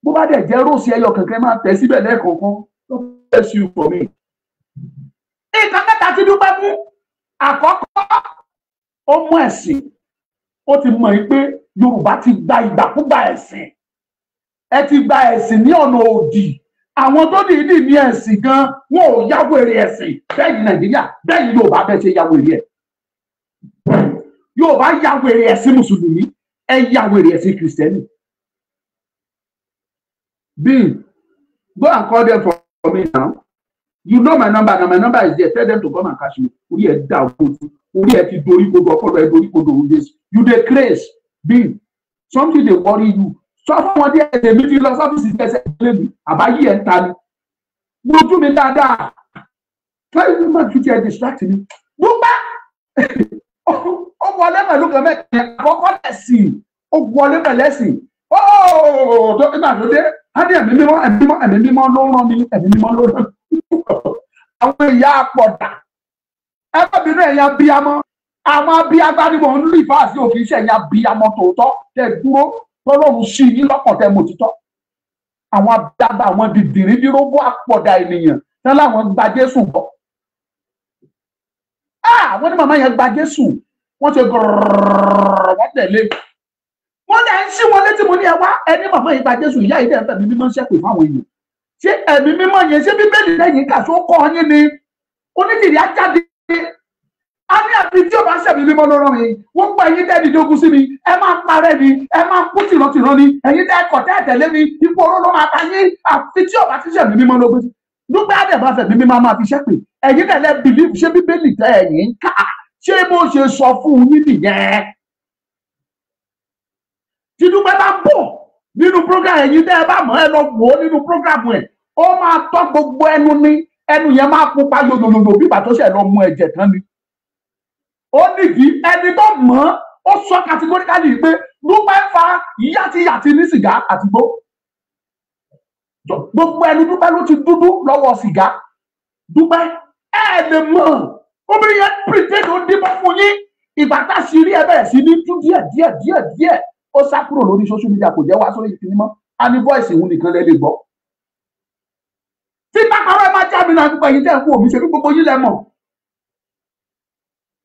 Bó bá dẹ̀ jẹ́ róòsì ẹyọ kankan máa tẹ̀ síbẹ̀ lẹ́ẹ̀kọ̀ọ̀kan. God bless you for me. Nǹkan mẹ́ta ti Dúpẹ́ mú. Àkọ́kọ́, ó mú ẹ̀sìn. Ó ti mọ̀ pé Yorùbá ti gba ìgbàkúgbà ẹ̀sìn. Ẹ ti gba ẹ̀sìn ní ọ̀nà òdì. Àwọn tó dìídì ní ẹ̀sìn gan, wọn ò yáwó èrè ẹ̀sìn. Bẹ́ẹ̀ ni Nàìjíríà, bẹ́ẹ̀ ni Yorùbá bẹ́ẹ̀ ṣe yáwó èrè ẹ̀. Yorùbá yáwó èrè ẹ̀sìn Mùsùlùmí, ẹ yáwó èrè ẹ̀sìn Kìrìsìtẹ́nì. Bin, go and call them for me now. You know my number now, my number is there. Tell them to come and catch me. Orí ẹ̀ dà ojú, orí ẹ̀ ti dorí kodò, ọpọlọ ẹ̀ dorí kodò. You dey craze. Bin, something dey worry you. Sọ fún wọn díẹ̀, èmi ti lọ sọ́fíìsì tẹ̀sẹ̀ lé mi, àbáyé ẹ̀ ń ta ni. Wojú mi dáadáa. Try má fi tiẹ̀ distract mi. Dúpẹ́ ó wọlé pẹ̀lú kan mẹ́ta àkọ́kọ́ lẹ̀sìn, ó wọlé pẹ̀lú ẹ̀sìn. Ó tó nígbà tó dé, á ní ẹ̀mí mímọ́, ẹ̀mí mímọ́, ẹ̀mí mímọ́ ló rán mi, ẹ̀mí mímọ́ ló rán mi. Àwọn ìyá àpọ̀dà, ẹ má bínú ẹ̀yin abiyamọ, àwọn abiyagba ni mò ń lù ìfáàsì òkè iṣẹ́ ẹ̀yin abiyamọ tòótọ́ tẹ dúró tọ́lọ́run sí yín lọ́kàn tẹ mọ̀ títọ́. Àwọn abiyagba, àwọn dìdìrídìrógbó àpọ̀dà ènìyàn tán láwọn gba Jésù gbọ́. Wọ́n ní màmá yẹn gba Jésù, wọ́n ṣe gọ̀rọ̀rọ̀, wọ́n tẹ̀lé. Wọ́n lẹ̀ ń ṣí wọn létí, mo ní ẹ wá, ẹni màmá yẹn gba Jésù, ìyá yìí dẹ̀ ń fẹ̀mí mímọ́ ṣẹ́pè fáwọn èèyàn. Ṣé ẹ̀mí mímọ́ yẹn, ṣé Bíbélì lẹ́yìn kà tó kọ́ yín ni? Onídìrí á jáde. A ní àbí tí o bá ṣẹ̀mí mímọ́ ló rán mi, wọ́n gba ẹ̀yin tẹ́ dìde ogun sí mi, ẹ máa parẹ́ ni, ẹ máa kú tìrantìran ni, ẹ̀yin tẹ́ kọ̀ tẹ́ tẹ̀lé mi, ipò oró ló máa pa yín, àfi tí o bá ti ṣẹ̀mí mímọ́ ló gbé sí. Dúpẹ́ àdẹ̀bá fẹ̀mí mímọ́ máa fi ṣẹ́pè, ẹ̀yin tẹ̀lé bìlíf, ṣé Bíbélì tẹ́ ẹ̀yin ká, ṣé bó ṣe sọ fún yín nìyẹn? Tí Dúpẹ́ bá bọ̀ nínú program, ẹ̀yin tẹ́ ẹ bá mọ̀ ẹ lọ wò ó nínú program ẹ̀, ó máa tọ́ gbogbo ẹnu ní, ẹnu yẹn máa pupa yòyòyò bí ìgbà tó ṣẹ̀ lọ mu ẹ̀jẹ̀ tán ni. Ó nìdí ẹni tó mọ̀ ọ́, ó sọ categorically pé Dúpẹ́ fa yàtìyàtì ní sìgá àti gbó. Gbogbo ẹnu Dúpẹ́ ló ti dúdú lọ́wọ́ sìgá. Dúpẹ́ ẹ lè mọ̀, obìnrin yẹn pretend ó dín bọ́ fún yín. Ìgbà tá a sì rí ẹ bẹ̀rẹ̀ sí ní tú díẹ̀ díẹ̀ díẹ̀ díẹ̀, ó sá kúrò lórí social media, kò jẹ́ wá sórí ìkíní mọ́. A ní voice ìhun nìkan lẹ lè gbọ́. Tí bá parọ́ ẹ máa já mi náà, gbogbo ẹ̀yin tẹ́ ẹ kú òmí ṣe kí gbogbo yín lẹ mọ̀.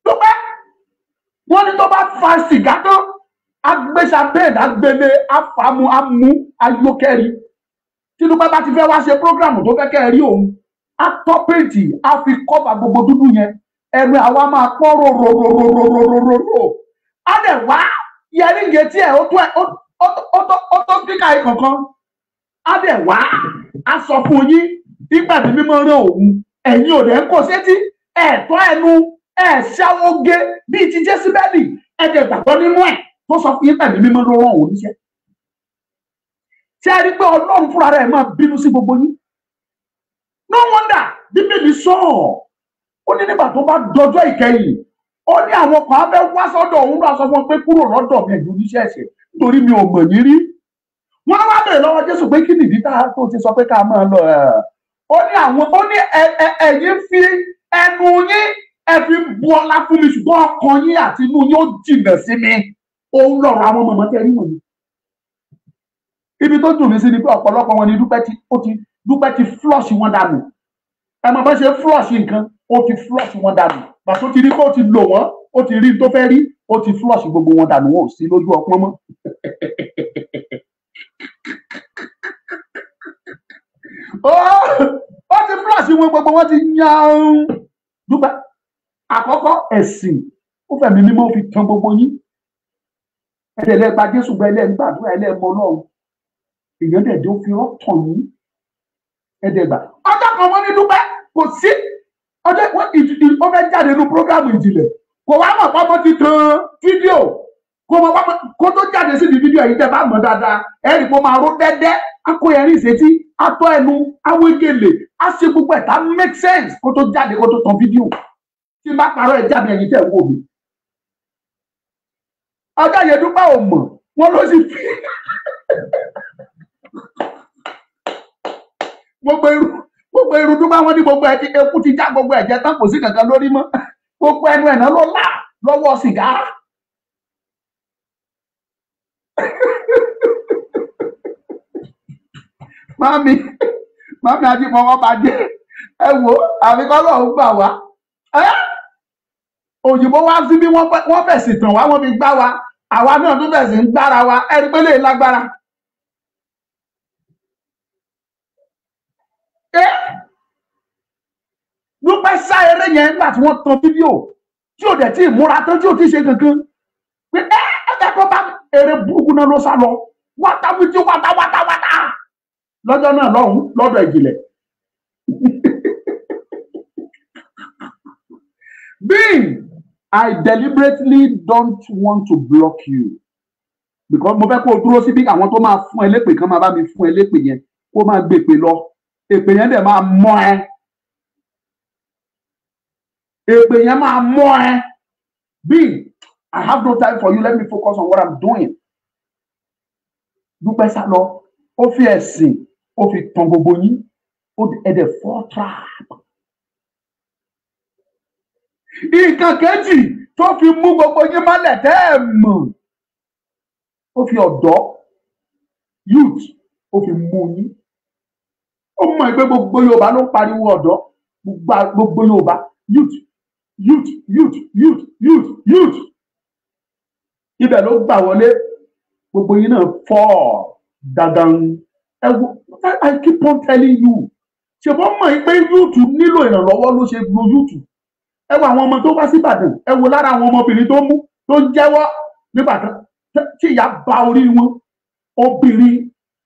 Dúpẹ́ wọ́n ní tó bá fa sìgá tán, agbésàbẹ́ẹ̀dì agbélé afàmù amú ayókẹ́rì. Tí Dúpẹ́ bá ti fẹ́ wá ṣe prógrámù tó fẹ́ kẹ́ ẹ rí òun, á tọ́ péjì, á fi kọ́fà gbogbo dúdú yẹn, ẹnu àwa máa pọ́n rorororororororo. Á dẹ̀ wá yẹrí ìyẹn tí ẹ̀ ó tó spíkà yìí kankan. Á dẹ̀ wá á sọ fún yín nígbà tí mímọ́ rán òun, ẹ̀yin ò dẹ̀ ń kó sétí, ẹ̀tọ́ ẹnu ẹ̀ ṣáwóge bíi ti Jésíbẹ́lì, ẹ̀ dẹ̀ gbàgbọ́ nínú ẹ̀ tó sọ fún yín pẹ̀lú mímọ́ ló rán òun níṣẹ́. Ṣé ẹ rí pé Ọlọ́run fúnra rẹ̀ máa bínú sí gbogbo yín? No wonder Bíbélì sọ ọ́, ó ní nígbà tó bá dọjọ́ ìkẹyìn, ó ní àwọn kan á fẹ́ wá sọ́dọ̀ òun náà sọ fún ọ pé kúrò lọ́dọ̀ mi ẹ̀yin oníṣẹ́ ẹ̀ṣẹ̀, nítorí mi ò mọ̀ yín rí. Wọ́n wá bèrè lọ́wọ́ Jésù pé kí nìdí tá tó ti sọ pé ká máa lọ ẹ̀. Ó ní àwọn, ó ní ẹ̀yin fi ẹnu yín ẹ fi bu ọlá fún mi, ṣùgbọ́n ọkàn yín àti inú yín ó jìnà sí mi. Òun lọ̀rọ̀ àwọn mọ̀mọ́ tẹ́ rí wọ̀nyí. Ibi tó dùn mí sí ni pé ọ̀pọ̀lọpọ̀ wọn ni Dúpẹ́ ti flush wọn dànù. Ẹ mọ̀ bá ṣe flush nǹkan, ó ti flush wọn dànù. Bàtó ti rí pé ó ti lò wọ́n, ó ti rí tó fẹ́ rí, ó ti flush gbogbo wọn dànù, wọn ò sí lójú ọpọ́n mọ́. Ó ti flush wọn, gbogbo wọn ti yàn. Dúpẹ́ àkọ́kọ́ ẹ̀sìn, ó fẹ̀mí mímọ́ fi tan gbogbo yín. Ẹ̀dẹ̀ gba Jésù gba ẹlẹ́ gbàdúrà ẹlẹ́ mọ Ọlọ́run. Èèyàn dẹ̀ dé ó fi rọ́tàn yín. Ẹ̀dẹ̀ gbà. Ọjọ́ kan wọ́n ní Dúpẹ́ kò sí ọjọ́ ó fẹ́ jáde nínú prógrámù ìjìnlẹ̀. Kò wá mọ̀ pọ́nmọ́ ti tan fídíò. Kò mọ̀ pọ́nmọ́ kó tó jáde sí ibi fídíò yìí tẹ́ bá mọ̀ dáadáa. Ẹ rí i pé ó máa ró dẹ́dẹ́, á kó ẹrin ìṣètí, á tọ́ ẹnu, á wégele, á ṣe gbogbo ẹ̀ tá make sense kó tó jáde kó tó tan fídíò. Tí bá parọ́ ẹ jáde ẹ̀yin tẹ́ wò mí. Ọjọ́ yẹn Dúpẹ́ ò mọ̀, wọ́n ló sì fi gbogbo irú Dúpẹ́ wọn ní gbogbo ẹ̀ ti eku ti já gbogbo ẹ̀jẹ̀ tán, kò sí kankan lórí mọ́. Gbogbo ẹnu ẹ̀ náà ló là lọ́wọ́ sìgá. Mami àti mọ̀mọ́ bàjẹ́ ẹ wò àfikọ́ lọ́hùn gbà wá. Òyìnbó wá sí bí wọ́n fẹ̀sìn tàn wá, wọ́n fi gbá wa, àwa náà tún fẹ̀sìn ń gbára wa, ẹni pé lè lágbára. Dúpẹ́ sá eré yẹn nígbà tí wọ́n tan fídíò tí ò dẹ̀ tí ì múra tán, tí ò tí ì ṣe kankan pé ẹ ẹ kó bá eré burúkú náà ló sá lọ wátá wítí wátá wátá wátá lọ́jọ́ náà lọ́hùn lọ́dọ̀ ìjìnlẹ̀. Being I deliberately don't want to block you because mo fẹ́ kó o dúró síbí, àwọn tó máa fún ẹ lépè kan máa bá mi fún ẹ lépè yẹn kó máa gbèpè lọ. Èpè yẹn dẹ̀ máa mọ́ ẹ. Èpè yẹn máa mọ́ ẹ. Bí I have no time for you, let me focus on what I'm doing. Dúpẹ́ Sálọ, ó fi ẹ̀sìn, ó fi tan gbogbo yín, ó ẹ̀dẹ̀ fall trap. Nǹkan kejì tó fi mú gbogbo yín mọ́lẹ̀ tẹ́ ẹ̀ mọ̀, ó fi ọ̀dọ́ youth ó fi mú yín. Ó mọ̀ pé gbogbo Yorùbá ló ń pariwo ọ̀dọ́, gbogbo Yorùbá youth youth youth youth youth youth. Ibẹ̀ ló gbà wọlé, gbogbo yín náà fọ́ dandan. Ẹ wo, I keep on telling you, ṣe bọ́ mọ̀ pé youth nílò ìrànlọ́wọ́ ló ṣe lo youth. Ẹ wo àwọn ọmọ tó wá sí Ìbàdàn, ẹ wo lára àwọn ọmọbìnrin tó mú tó ń jẹ́wọ́ nígbà tí ìyá bá orí wọn. Obìnrin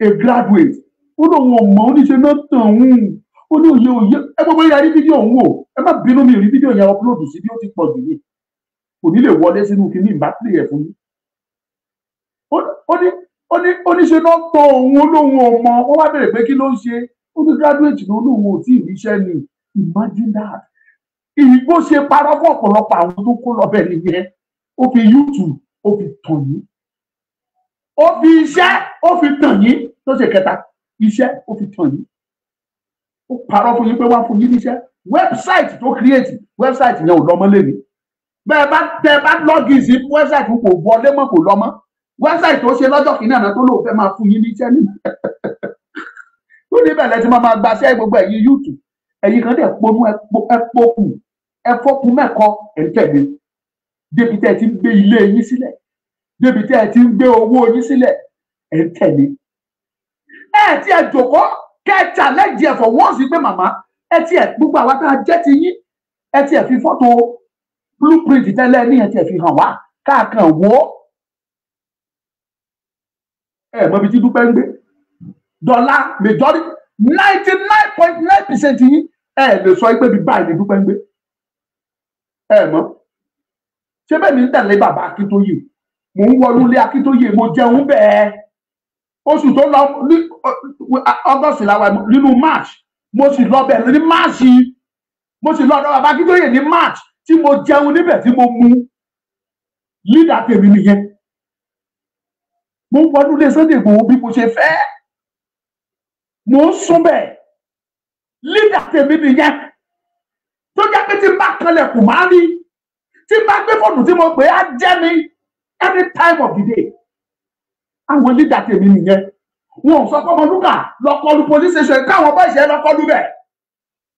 a graduate, ó lóun ò mọ̀, oníṣe náà tàn òun, ó ní òye òye. Ẹ gbogbo yẹn rí fídíò òun o, ẹ má bínú, mi rí fídíò yẹn upload sí bí ó ti pọ̀ jù ní, kò ní lè wọlé sínú kinní ìbá pè é fún yín. Ó ní oníṣe náà tàn òun, ó lóun ò mọ̀. Wọ́n wá bèrè pé kí ló ń ṣe, ó ní graduate ló lóun ò tí ì ríṣẹ́ ni. Imagine that. Ìgbó ṣe parọ́ fún ọ̀pọ̀lọpọ̀ àwọn tó kó lọ bẹ̀ nìyẹn. Ó fi YouTube ó fi tàn yín, ó fi iṣẹ́ ó fi tàn yín, tó ṣe kẹta iṣẹ́ ó fi tàn yín. Ó parọ́ fún yín pé wá fún yín níṣẹ́. Website tó create, website yẹn ò lọ́mọ lé ní. Bẹ́ẹ̀ bá tẹ bá login sí website kò wọlé mọ́, kò lọ́mọ. Website tó ṣe lọ́jọ́ kìíní àná tó lóun fẹ́ máa fún yín níṣẹ́ ní. Ó ní bẹ̀rẹ̀ tí máa gbaṣẹ́ gbogbo ẹ̀yin YouTube. Ẹ̀yin kan dẹ̀ ponú ẹ pokùn, ẹ fọ́kun mẹ́kọ, ẹ̀ ń tẹ̀lé. Débi tẹ́ ẹ ti ń gbé ilé yín sílẹ̀, débi tẹ́ ẹ ti ń gbé owó yín sílẹ̀, ẹ̀ ń tẹ̀lé. Ẹ ti ẹ jòkó kẹ́ ẹ challenge ẹ for once pé màmá ẹ ti ẹ gbogbo àwa tá a jẹ́ ti yín, ẹ ti ẹ fi fọ́tò blueprint tẹ́lẹ̀ ní ẹ ti ẹ fi hàn wá káàkan wò ó. Ẹ mọ ibi tí Dúpẹ́ ń gbé. Dọ́là majority 99.9% yín ẹ lè sọ pé bí báyìí ni Dúpẹ́ ń gbé. Ẹ mọ̀. Ṣé bẹ́ẹ̀ mi ń tẹ̀lé bàbá Akíntóyè? Mò ń wọnú ilé Akíntóyè, mo jẹun bẹ́ẹ̀. Oṣù tó lọ ní August làwà, nínú March, mo sì lọ bẹ̀ ní March. Mo sì lọ ọ̀dọ̀ bàbá Akíntóyè ní March tí mo jẹun níbẹ̀ tí mo mu. Lídà tèmi nìyẹn. Mo ń wọnú ilé Sunday Igboho bí mo ṣe fẹ́. Mo ń sún bẹ́ẹ̀. Lídà tèmi nìyẹn. Tó jẹ́ pé tí n bá kanlẹ̀kùn máa rí. Tí n bá gbé fóònù tí mo pè á jẹ́ mi any time of the day. Àwọn lídà tèmi nìyẹn. Wọn ò sọ pé Ọmọlúkà lọ kọlu police station káwọn bá ìṣẹ́ lọ kọlu bẹ̀.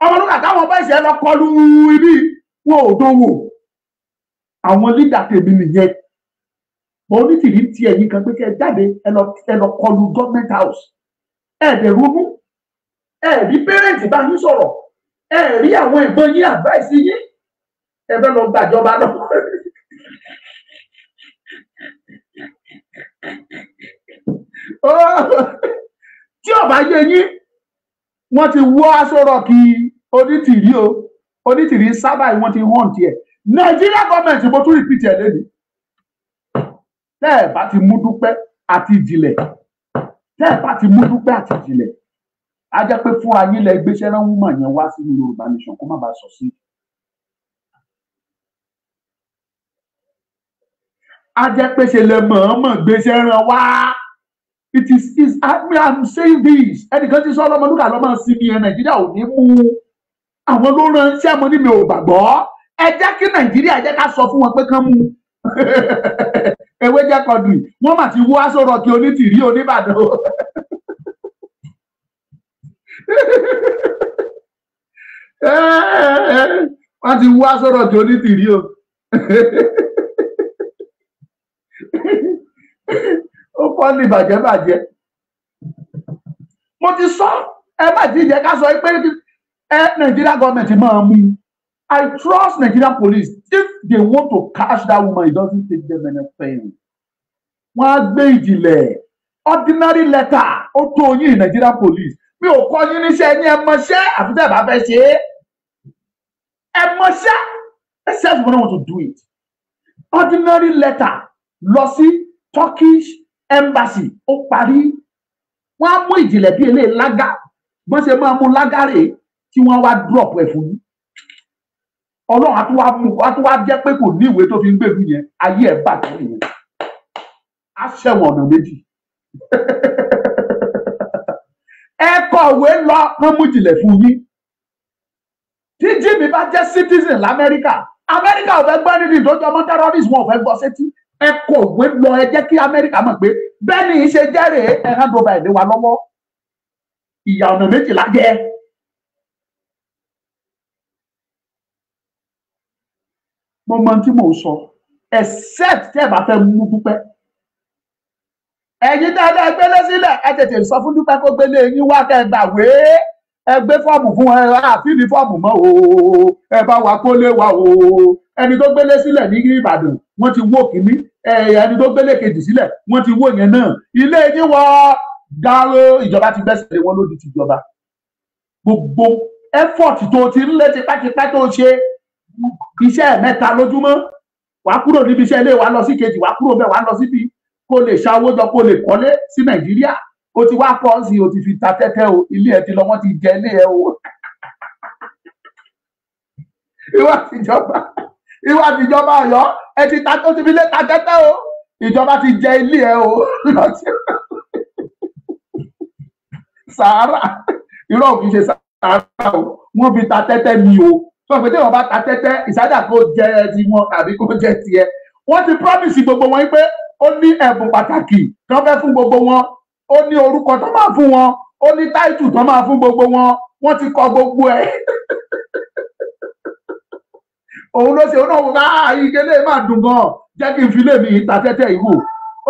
Ọmọlúkà káwọn bá ìṣẹ́ lọ kọlu ibi, wọn ò dánwò. Àwọn lídà tèmi nìyẹn. Bọ̀ Onítìrí ti ẹ̀yìn kan pé kẹ́ ẹ jáde ẹ lọ kọlu government house. Ẹ dẹ̀ ronú. Ẹ rí pẹ́rẹ́ǹtì bá yín sọ̀rọ̀. Ẹ rí àwọn ìbọn yín advice yín. Ẹ fẹ́ lọ gbàjọba lọ. Tí ó bá yé yín, wọ́n ti wọ́ aṣọ rọ̀kì Onítìrí o. Onítìrí sábà wọ́n ti hàn tiẹ̀. Nàìjíríà gọ́ọ̀mẹ̀ntì mo tún repeat ẹ̀ lẹ́nu. Tẹ́ ẹ̀ bá ti mú Dúpẹ́ àti Ìjìnlẹ̀, tẹ́ ẹ̀ bá ti mú Dúpẹ́ àti Ìjìnlẹ̀, á jẹ́ pé fúnra yín lẹ gbéṣẹ́ rán woman yẹn wá sínú Yorùbá nation kó má bàa sọ sí. Á jẹ́ pé ṣe lẹ mọ̀ọ́mọ̀ gbéṣẹ́ rán wá. It is I'm saying this. Ẹnìkan ti sọ Ọlọ́mọlúkà lọ́mọ sí mi ẹ Nàìjíríà ò ní mú. Àwọn ló rán iṣẹ́ mo ní mi ò gbàgbọ́. Ẹ jẹ́ kí Nàìjíríà jẹ́ ká sọ fún wọn pé kán mú. Ewé jẹ́ kọdù, wọ́n mà ti wó aṣọ rọ̀kì Onítìrí Oníbàdàn. Wọ́n ti wó aṣọ rọ̀kì Onítìrí o. Ó kọ́ ní bàjẹ́bàjẹ́. Mo ti sọ, ẹ má ti jẹ́ ká sọ pé ẹ Nàìjíríà gọ́ọ̀mẹ̀ntì máa mú. I trust Nigerian police. If they want to catch that woman, it doesn't take them anything. Wọ́n á gbé Ìjìnlẹ̀. Ordinary letter ó tó yín Nigerian police. Mi ò kọ́ yín níṣẹ́ ní ẹ mọṣẹ́ àfi tẹ́ ẹ bá fẹ́ ṣe é. Ẹ mọṣẹ́. Except you don't want to do it. Ordinary letter lọ sí Turkish embassy ó parí. Wọ́n á mú Ìjìnlẹ̀ bí eléyìí lága. Bọ́n ṣe máa mú lágàrè tí wọ́n wá drop ẹ̀ fún yín. Ọlọ́run á tún wá mú, á tún wá jẹ́ pé kò ní ìwé tó fi ń gbèlú yẹn, ayé ẹ̀ bàjẹ́ nìyẹn. Á ṣẹ̀wọ̀n ọ̀nà méjì. Ẹ kọ̀wé lọ kán mú ìjìnlẹ̀ fún yín. Tí Jimmy bá jẹ́ citizen l'Amẹ́ríkà, Amẹ́ríkà ò fẹ́ gbọ́ nídìí tó jọmọ́ terrorist, wọn ò fẹ́ gbọ́ sétí. Ẹ kọ̀wé lọ, ẹ jẹ́ kí Amẹ́ríkà mọ̀ pé bẹ́ẹ̀ ni ìṣe jẹ́rìí, ẹ hand over ẹ̀ lé wa lọ́wọ́. Ìyà ọ̀nà méjìlá jẹ́. Mo mọ tí mò ń sọ, except tẹ́ ẹ bá fẹ́ mú Dúpẹ́. Ẹ̀yin dáadáa gbélé sílẹ̀, ẹ tètè sọ fún Dúpẹ́ kó gbélé yín wá kẹ́ ẹ gbàwé. Ẹ gbé fọ́ọ̀mù fún ẹ, àfíìlì fọ́ọ̀mù mọ́ o, ẹ bá wa kó lé wa o. Ẹni tó gbélé sílẹ̀ ní Ìbàdàn, wọ́n ti wó kínní. Ẹni tó gbélé kejì sílẹ̀, wọ́n ti wó yẹn náà. Ilé yín wọ dáró, ìjọba ti gbẹ́sẹ̀ lé wọn lódì tìjọba. Gbogbo effort tó ti ń lé tipátipá tó ṣe iṣẹ́ mẹ́ta lójúmọ́, wàá kúrò níbi iṣẹ́ ilé wa lọ sí kejì, wàá kúrò bẹ́ẹ̀ wàá lọ síbi kó lè ṣàwó jọ, kó lè kọ́lé sí Nàìjíríà. O ti wá kọ́ sí, o ti fi ta tẹ́tẹ́ o, ilé ẹ ti lọ, wọ́n ti jẹ ilé ẹ o. Ìwà àtijọba Ọ̀yọ́ ẹ ti ta, tó ti fi lé ta tẹ́tẹ́ o, ìjọba ti jẹ ilé ẹ o. Sàárà, irọ́ ò kì í ṣe sàárà o, wọ́n fi ta tẹ́tẹ́ ni o. Sọ pé tí wọ́n bá ta tẹ́tẹ́, ìsájà kó jẹ ti wọn tàbí kó jẹ tiẹ̀. Wọ́n ti promise gbogbo wọn pé ó ní ẹ̀bùn pàtàkì tó fẹ́ fún gbogbo wọn, ó ní orúkọ tó máa fún wọn, ó ní táìtù tó máa fún gbogbo wọn, wọ́n ti kọ gbogbo ẹ̀. Òun ló ṣe, òun náà wò ká ìkélé máa dùn gan, jẹ́ kí n fi lé mi ta tẹ́tẹ́ ìwò.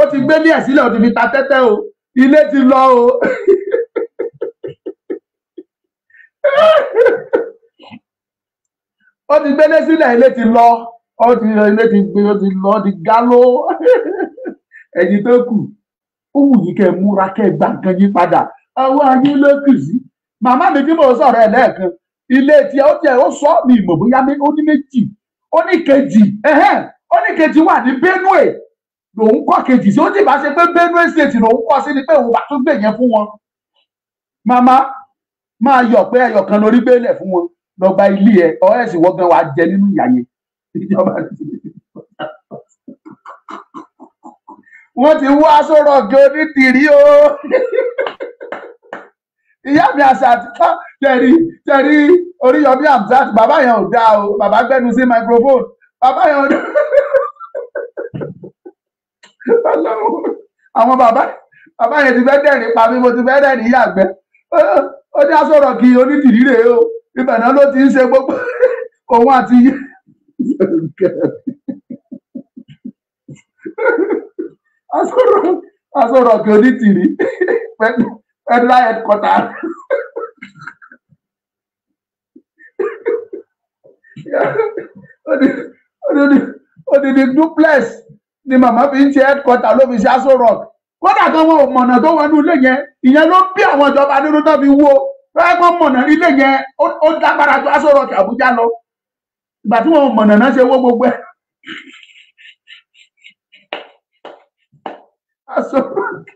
Ó ti gbé ní ẹ̀ sílẹ̀, ó ti fi ta tẹ́tẹ́ o, ilé ti lọ o. Ó ti gbélé sílẹ̀, ilé ti lọ, ó ti ilé ti gbé, ó ti lọ, ó ti gáló. Ẹ̀yin tó kù, ó wù yín kẹ́ múra kẹ́ gba nǹkan yín padà, ọwọ́ ayé ló kù sí. Màmá mi tí mò ń sọ̀rọ̀ ẹ̀ lẹ́ẹ̀kan, ilé tiẹ̀ ó tiẹ̀ ó sọ mi ìmọ̀ bóyá ó ní méjì, ó ní kejì, ó ní kejì wà ní Benue, lòun kọ́ kejì sí. Ó ti bá ṣe pé Benue State lòun kọ́ sí ni pé òun bá tún gbè yẹn fún wọn. Màmá máa yọ̀ pé ẹyọ kan lórí gbélé fún wọn, lọ gba ilé ẹ, ọ̀rẹ́ sì wọ́n gan wa jẹ nínú ìyá yẹn. Ìjọba wọ́n ti wá sọ̀rọ̀ gé onítìrí o. Ìyá mi àṣà tẹ̀rí tẹ̀rí Oríyọmí Hamzat, bàbá yẹn ò dáa o, bàbá gbẹnu sí microphone, bàbá yẹn ò dáa. Àwọn bàbá yẹn ti fẹ́ dẹ̀rín pa mí, mo ti fẹ́ dẹ̀rín yàgbẹ́. Ó ní asọ̀rọ̀ kí onítìrí rèé o, ibẹ̀ náà ló ti ń ṣe gbogbo òun àti asọ̀rọ̀ kí onítìrí federal headquarter. Odidi duplex ni màmá fi ń ṣe headquarter ló fi ṣe Aso Rock. Kódà kan wọn ò mọ̀nà tó wọnú ilé yẹn, ìyẹn ló bí àwọn ìjọba nínú tó fi wó. Wọ́n mọ̀nà ilé yẹn ó lágbára ju Aso Rock Àbújá lọ. Ìgbà tí wọn mọ̀nà náà ṣe wó gbogbo ẹ̀. Aso Rock.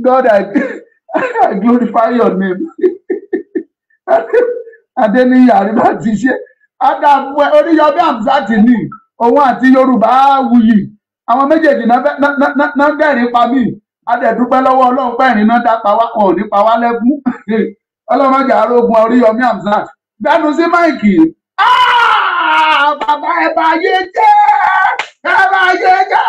God, I glorify your name. Adéníyì àríwá ti ṣe. Oríyọmí Hamzat ní òun àti Yorùbá wuyì. Àwọn méjèèjì náà dẹ̀rín pa mí. Adẹ̀dúpẹ́ lọ́wọ́ Ọlọ́run pẹ̀rín náà dá pa wá, wọn ò ní pa wá lẹ́kún. Ọlọ́mọdé arógun Oríyọmí Hamzat. Gbẹ́nu sí máìkì. Bàbá ẹ bá yé jẹ́! Ẹ bá yé jẹ́!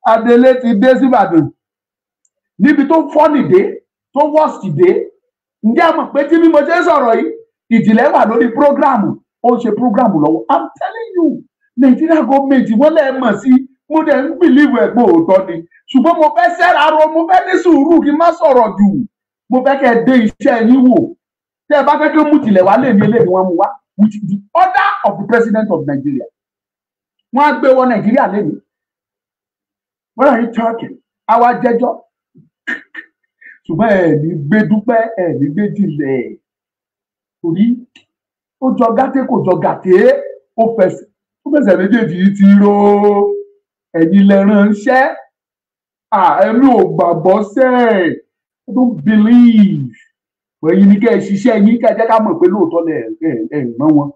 Adélé ti dé síbàdàn. Níbi tó fọ́nì dé, tó wọ́ọ̀sì dé. Ǹjẹ́ a mọ̀ pé tí bí mo ṣe ń sọ̀rọ̀ yìí, ìjìnlẹ̀ wà lórí prógráàmù, ó ń ṣe prógráàmù lọ́wọ́. I'm telling you, Nigeria government wọ́n lẹ́ẹ̀ mọ̀ sí, mo dẹ̀ ń bìlíìfù ẹ̀ pé òótọ́ ni. Ṣùgbọ́n mo fẹ́ sẹ́ra ro, mo fẹ́ ní sùúrù kí n má sọ̀rọ̀ jù. Mo fẹ́ kẹ́ ẹ dé iṣẹ́ yín wò. Tẹ́ ẹ bá fẹ́ kí ó mú ìjìnlẹ̀ wá lè ní eléyìí wọ́n mú wá with the order of the president of Nigeria. Wọ́n á gbé wọ Nàìjíríà lẹ́nu. What are you talking? Àwa jẹjọ́. Ṣùgbọ́n ẹ ní gbé Dúpẹ́, ẹ ní gbé jìnlẹ̀. Torí ó jọ gàtẹ́ kò jọ gàtẹ́, ó Ó fẹsẹ̀ méjèèjì yìí ti ro ẹ̀yin lẹ ránṣẹ́. Ẹ̀mí ò gbàgbọ́ sẹ́ẹ̀. I don't believe. Ẹ̀yin ni kẹ́ ẹ ṣiṣẹ́ yín, kẹ́ ẹ jẹ́ ká mọ̀ pé lóòótọ́ lẹ ẹ̀ ràn wọn.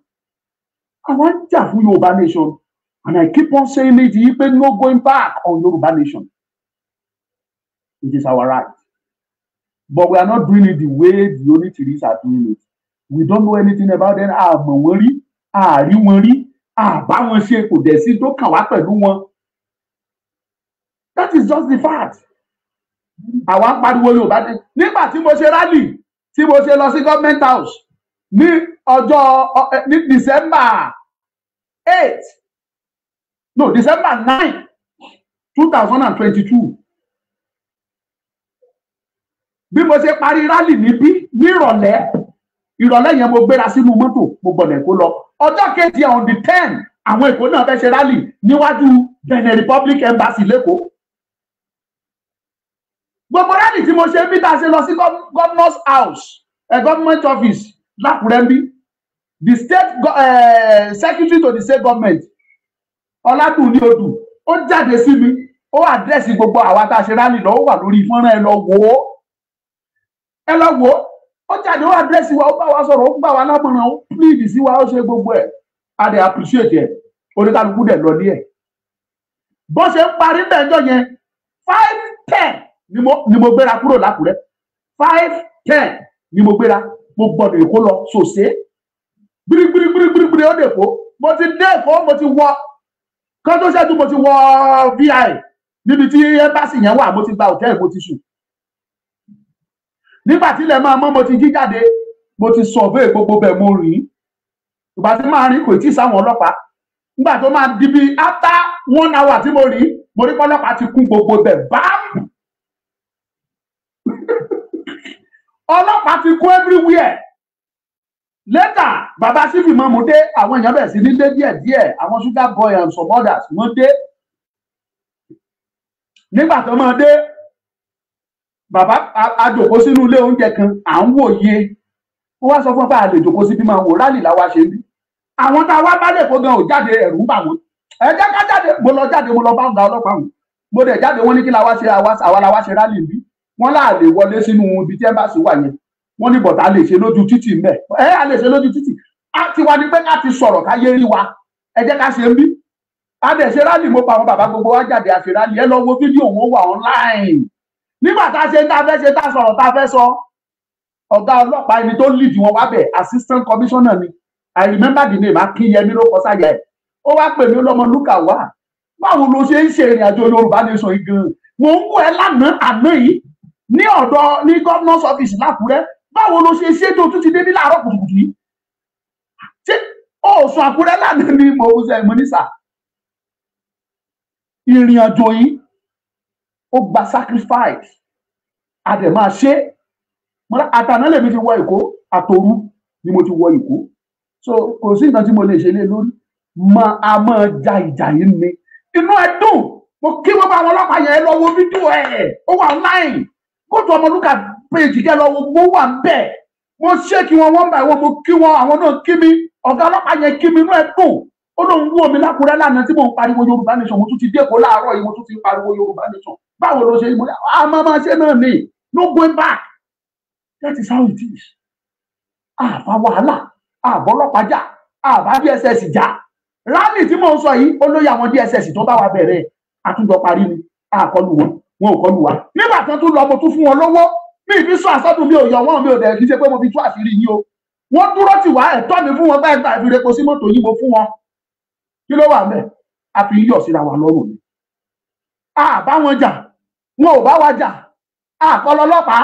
Àwa ń jà fún Yorùbá nation, and I keep on saying it yìí pé no going back on Yorùbá nation. It is our right, but we are not doing it the way the Onitiris are doing it. We don't know anything about them. A mọ̀ wọ́n rí, a rí wọn rí, a bá wọn ṣe, kò dẹ̀ sí tó kàn wá pẹ̀lú wọn. That is just the fact. Àwa ń pariwo Yorùbá ní. Nígbà tí mo ṣe rally, tí mo ṣe lọ sí government house ní ọjọ́ ní December 8, no, December 9, 2022, bí mo ṣe parí rally níbí nírọ̀lẹ́, ìrọ̀lẹ́ yẹn, mo gbéra sínú mọ́tò, mo gbọ̀nà Èkó lọ. Ọjọ́ kejì, on the 10, àwọn Èkó náà fẹ́ ṣe rally níwájú Benin Republic Embassy l'Ékòó. Gbogbo rally tí mo ṣe bí tá a ṣe lọ sí governor's house, government office l'Ákùrẹ́ ń bí, the state secretary to the state government, Ọládùnní Odù, ó jáde sí mi, ó address gbogbo àwa tá a ṣe rally lọ. Ó wà lórí fọ́nrán, ẹ lọ wò ó, ẹ lọ wò ó. Ó jáde, ó address wa, ó bá wa sọ̀rọ̀, ó gbà wá lámọ̀ràn, ó plead sí wa, ó ṣe gbogbo ẹ̀. A dẹ̀ appreciate ẹ̀. Oníkálukú dẹ̀ lọ ní ẹ̀. Bó ṣe ń parí bẹ́ẹ̀jọ́ yẹn, 5:10 ni mo gbéra kúrò l'Ákùrẹ́. 5:10 ni mo gbéra, mo gbọ́dọ̀ Èkó lọ sòsé gbirigbirigbirigbiri. Ó dè kó mo ti dé Èkó, mo ti wọ kán tó ṣẹ́jú, mo ti wọ VI níbi tí embassy yẹn wà. Mo ti gba hòtẹ́ẹ̀lì, mo ti sùn. Nígbà tí ilẹ̀ máa mọ́, mo ti jí jáde, mo ti survey gbogbo bẹ̀, mo rìn. Ìgbà tí máa rìn, kò tí ì sáwọn ọlọ́pàá. Nígbà tó máa di bí after one hour tí mo rìn, mo rí pọ́lọ́pàá ti kún gbogbo bẹ̀ bám. Ọlọ́pàá ti kún everywhere. Later, bàbá sífì mọ́mú dé, àwọn èèyàn bẹ̀rẹ̀ sí ní dé díẹ̀ díẹ̀, àwọn sugar boy and some others, wọ́n dé. Nígbà tó máa dé, bàbá a jòkó sínú ilé oúnjẹ kan, à ń wòye. Wọ́n wá sọ fún ọ pé a lè jòkó síbí máa wò rally làwa ṣe ń bí. Àwọn tá a wá bá lè kó gan ò jáde, ẹ̀rù ń bà wọ́n. Ẹ jẹ́ ká jáde. Mo lọ jáde, mo lọ bá ọ̀gá ọlọ́pàá wọn. Mo dẹ̀ jáde, wọ́n ní kí la wá ṣe? Àwa la wá ṣe rally bí. Wọ́n láà lè wọlé sínú ibi tí embassy wà yẹn. Wọ́n ní bọ̀tà lè ṣe lójú títì ńbẹ̀. Ẹ á lè ṣe lójú títì. Á ti wá ní pé ká ti sọ̀rọ̀ ká yé rí wa. Ẹ jẹ́ ká ṣe ń bí. A dẹ̀ ṣe rally. Mo pa àwọn bàbá, gbogbo wa jáde, a ṣe rally. Ẹ lọ wo fídíò wọn, wà online. Nígbà tá a ṣe tá a fẹ́ ṣe, tá a sọ̀rọ̀ tá a fẹ́ sọ, ọ̀gá ọlọ́pàá, ẹni tó lead wọn wá bẹ̀, assistant commissioner ni. I remember the name, Akínyẹmí ló kọ sáyà ẹ̀. Ó wá pè mí, ọlọ́mọ lúkà wá, báwo ló ṣe ń ṣe ìrìn àjò Yorùbá nation yìí gan? Mò ń wọ ẹ lánàá àná yìí ní ọ̀dọ̀ ní governor's office l'Ákúrẹ́. Báwo ló ṣe ṣe tó tún ti dé ní láàárọ̀ kùtùkùtù yìí? Ṣé ó sùn Àkúrẹ́ lánàá ni? Mo ṣe mo ní sà, ìrìn àjò yìí ó gba sacrifice, a dẹ̀ máa ṣe. Àtàná lèmi ti wọ Èkó, àtòru ni mo ti wọ Èkó, so kò sí nǹkan tí mo lè ṣe lé lórí. Mọ a máa ja ìjà yìí ni. Inú ẹ dùn. Mo kí gbogbo àwọn ọlọ́pàá yẹn. Lọ wo fídíò ẹ, ó wà online. Go to Ọmọlúkà page, kẹ́ lọ wo, mo wà ń bẹ̀. Mo ṣé kí wọn one by one, mo kí wọn, àwọn náà kí mi. Ọ̀gá ọlọ́pàá yẹn kí mi, inú ẹ dùn. Ó lóun wú omi l'Ákúrẹ́ lánàá tí mò ń pariwo Yorùbá nation. Mo tún ti dé Èkó láàárọ̀ yìí, mo tún ti ń pariwo Yorùbá nation. Báwo ló ṣe? Mo a máa máa ṣe náà ni. No going back. That is how it is. Àfa wàhálà, àbọ̀lọ́pàá jà, àbá DSS jà. Rally tí mò ń sọ yìí, ó lóye àwọn DSS tó bá wa bẹ̀rẹ̀, àtúndọ̀ parí ni. Àkọlù wọn, wọn ò kọlù wa. Nígbà tó tún lọ, mo tún fún wọn lówó. Mi ì fi sọ àsọdùn, mi ò yọ wọn, mi ò dẹ̀ kí ṣe pé mo fi tú àṣírí yín o. Wọ́n dúró tì wá. Ẹ̀tọ́ mi fún wọn báyìí, gbà fi repo sí mọ́tò yìí, mo fún wọn. Kí ló wà mẹ́? A fi yọ̀ síra wa lọ́rùn ni. A bá wọn jà, wọn ò bá wa jà. A kọlù ọlọ́pàá,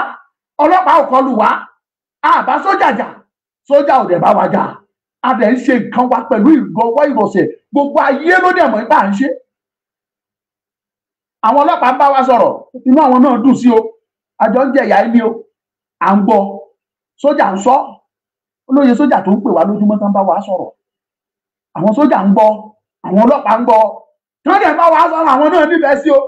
ọlọ́pàá ò kọlù wá. A bá sójà jà, sójà ò dẹ̀ bá wa jà. A dẹ̀ ń ṣe nǹkan wa pẹ̀lú ìgbọ̀wọ́ ìrọ̀sẹ̀. Gbogbo ayé ló dẹ̀ mọ̀ nípa à ń ṣe. Àwọn ọlọ́pàá ń bá wa sọ̀rọ̀, inú àwọn náà dùn sí o. Àjọ ń jẹ ìyá ẹni o, à ń gbọ́. Sójà ń sọ, olóye sójà tó ń pè wá lójúmọ́ tán bá wa sọ̀rọ̀. Àwọn sójà ń gbọ́, àwọn ọlọ́pàá ń gbọ́, tí wọ́n dẹ̀ bá wa sọ̀rọ̀, àwọn náà nífẹ̀ẹ́ sí o.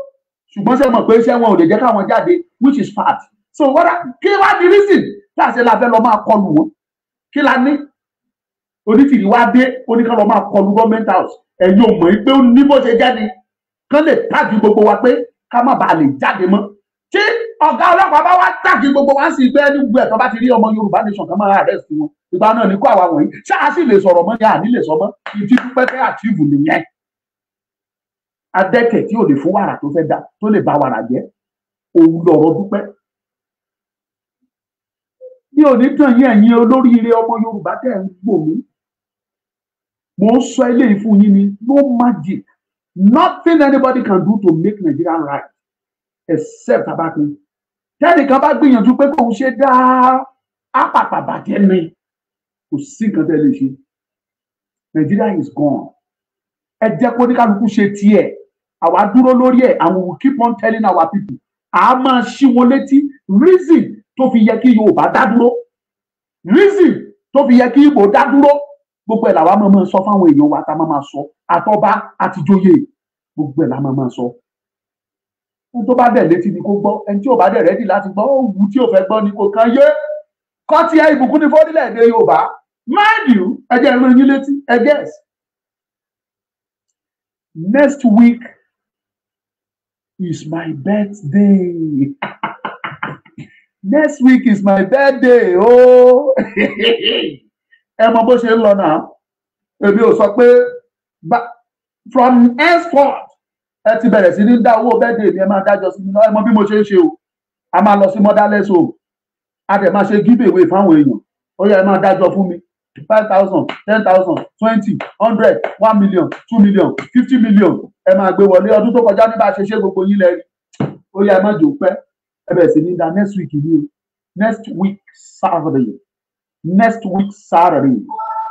Ṣùgbọ́n ṣe mọ̀ pé iṣẹ́ wọn ò lè jẹ́ káwọn jáde, which is fact. So what, kí wá ní reason tá a ṣe la fẹ́ lọ máa kọlù wọn? Kí la ní? Onítìrí wá dé, ó ní ká lọ máa kọlù government house. Ẹ̀yin ò mọ̀ pé ó ní bó ṣe jẹ́ ni kán lè tag gbogbo wa pé ká má bàa lè jáde mọ́. Tí ọ̀gá ọlọ́pàá bá wá tag gbogbo wa sí pé ẹni gbogbo ẹ̀ tó bá ti rí ọmọ Yorùbá nation kan máa arrest wọn, ìgbà náà ní kó àwa wọ̀nyí ṣáà sì lè sọ̀rọ̀ mọ́ ni àní lè sọ mọ́. Ìdí Dúpẹ́ fẹ́ achieve nìyẹn. Adẹ́tẹ̀ tí ò lè fún wàrà tó fẹ́ dá tó lè ba wàrà jẹ́, òun lọ̀rọ̀ Dúpẹ́. Mi ò ní tàn yín, ẹ̀yin olóríire ọmọ Yorùbá tẹ̀ ń gbò mí, mo ń sọ eléyìí fún yín ni. No magic, nothing anybody can do to make Nigeria right except abákin. Tẹ́nìkan bá gbìyànjú pé kóun ṣe dáa, á pàpà bàjẹ́ ni. Kò sí nǹkan tẹ́ lè ṣe. Nigeria is gone. Ẹ jẹ́ kó ní kálukú ṣe tiẹ̀. Àwa dúró lórí ẹ̀ and we will keep on telling our people. À á máa ṣí wọn létí reason tó fi yẹ kí Yorùbá dá dúró, reason tó fi yẹ kí Ìgbò dá dúró. Gbogbo ẹ̀ làwa máa máa sọ fáwọn èèyàn wa, tá a máa máa sọ, àtọba àtìjòyè, gbogbo ẹ̀ la máa máa sọ. Ẹni tó bá dẹ̀ létí ni kó gbọ́. Ẹni tí ò bá dẹ̀ ready láti gbọ́, ó wù tí ò fẹ́ gbọ́ ni kò kàn yé kọ́ tí ẹ. Ìbùkún ní fọ́rílẹ̀-èdè Yorùbá. Mind you, ẹ jẹ́ ìrìn yín létí, ẹ guess, next week is my birthday. Next week is my birthday. Oh, ẹ mọ bó ṣe ń lọ náà. Èmi ò sọ pé from henceforth ẹ ti bẹ̀rẹ̀ sí ní dá owó birthday mi, ẹ máa dájọ́ sí mi náà. Ẹ mọ bí mo ṣe ń ṣe o. A máa lọ sí motherless home, a dẹ̀ máa ṣe give away fáwọn èèyàn. Ó yẹ ẹ máa dájọ́ fún mi, 5,000, 10,000, 20, 100, 1 million, 2 million, 50 million, ẹ máa gbé wọlé. Ọdún tó kọjá ní bá a ṣe ṣe, gbogbo yín lẹ́rí. Ó yẹ ẹ má jò pẹ́, ẹ bẹ̀rẹ̀ sí ní dá next week ní o. Next week Saturday, next week Saturday,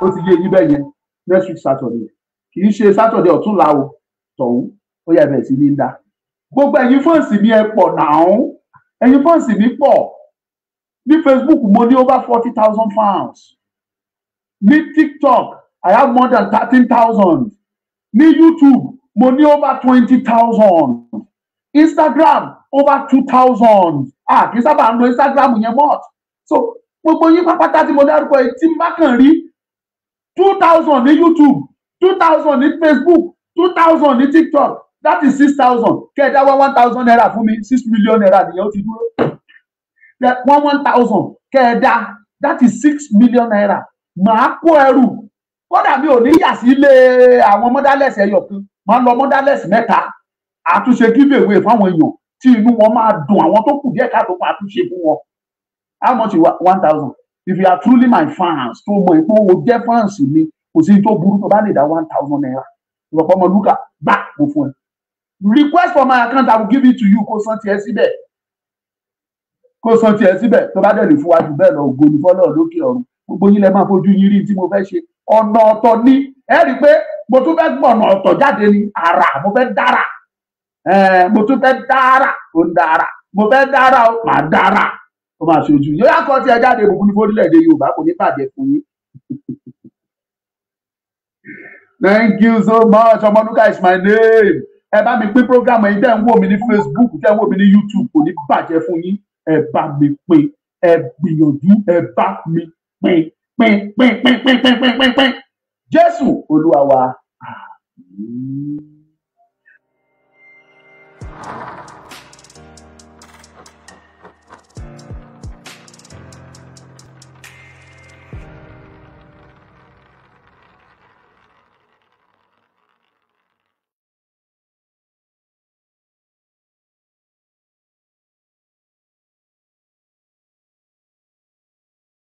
ó ti yé yín bẹ́ẹ̀ yẹn. Next week Saturday, kì í ṣe Saturday ọ̀túnla o, tọ̀hún. Ó yẹ ẹ bẹ̀rẹ̀ sí ní dá. Gbogbo ẹ̀yin fans mi, ẹ pọ̀ náà. Ẹ̀yin fans mi pọ̀. Ní Facebook, mo ní over 40,000 fans. Ní TikTok, I have more than 13,000. Ní YouTube, mo ní over 20,000. Instagram, over 2,000. Ah, kì í sábà ń lo Instagram yẹn much. So gbogbo yín pápátá tí mo dárúkọ yìí, tí má kàn rí 2,000 ní YouTube, 2,000 ní Facebook, 2,000 ní TikTok, that is 6,000. Kẹ́ẹ̀dá wá ₦1,000 fún mi, ₦6 million nìyẹn. Ó ti dúró one one thousand kẹ́ẹ̀dá, that is ₦6 million. Màá kó ẹrù, kódà mi ò ní yà sí ilé àwọn motherless ẹyọ kan, màá lọ motherless mẹ́ta. Àtúnṣe give away fáwọn èèyàn tí inú wọn máa dùn, àwọn tó kù díẹ̀ káàtó fún àtúnṣe fún wọn. How much is 1,000? If you are truly my fans, tó mọ̀ pé o jẹ́ fans mi, kò sí tó burú tó bá lè dá ₦1,000. Ìwọ̀pọ̀ Ọmọlúkà gbà mo fún ẹ. Request for my account, I will give it to you. Kó san tiẹ̀ síbẹ̀, kó san tiẹ̀ síbẹ̀. Tó bá dẹ̀ lè fún wa jù bẹ́ẹ̀ lọ, ògo ní fọ́lọ́ lókè ọ̀run. Gbogbo yín lẹ máa fojú yín rí tí mo fẹ́ ṣe. Ọ̀nà ọ̀tọ̀ ni. Ẹ rí i pé mo tún fẹ́ gbọ̀nà ọ̀tọ̀ jáde ni. Àrà mo fẹ́ dára, mo tún fẹ́ dára, ó ń dára, mo fẹ́ dára, ó máa dára, ó máa ṣojú yóò yá kọ́ tí ẹ jáde. Ìbùkún ní fórílẹ̀-èdè Yorùbá, kò ní bàjẹ́ fún yín. Thank you so much. Ọmọlúkà is my name. Ẹ bá mi pín program. Ẹ̀yin tẹ́ ń wò mí ní Facebook, tẹ́ ń wò mí ní YouTube, kò ní bàjẹ́ fún yín. Ẹ bá mi pín, ẹ gbìyànjú, ẹ bá mi pín, pín, pín, pín, pín, pín, pín, pín, pín. Jésù Olúwa wa. Àmín.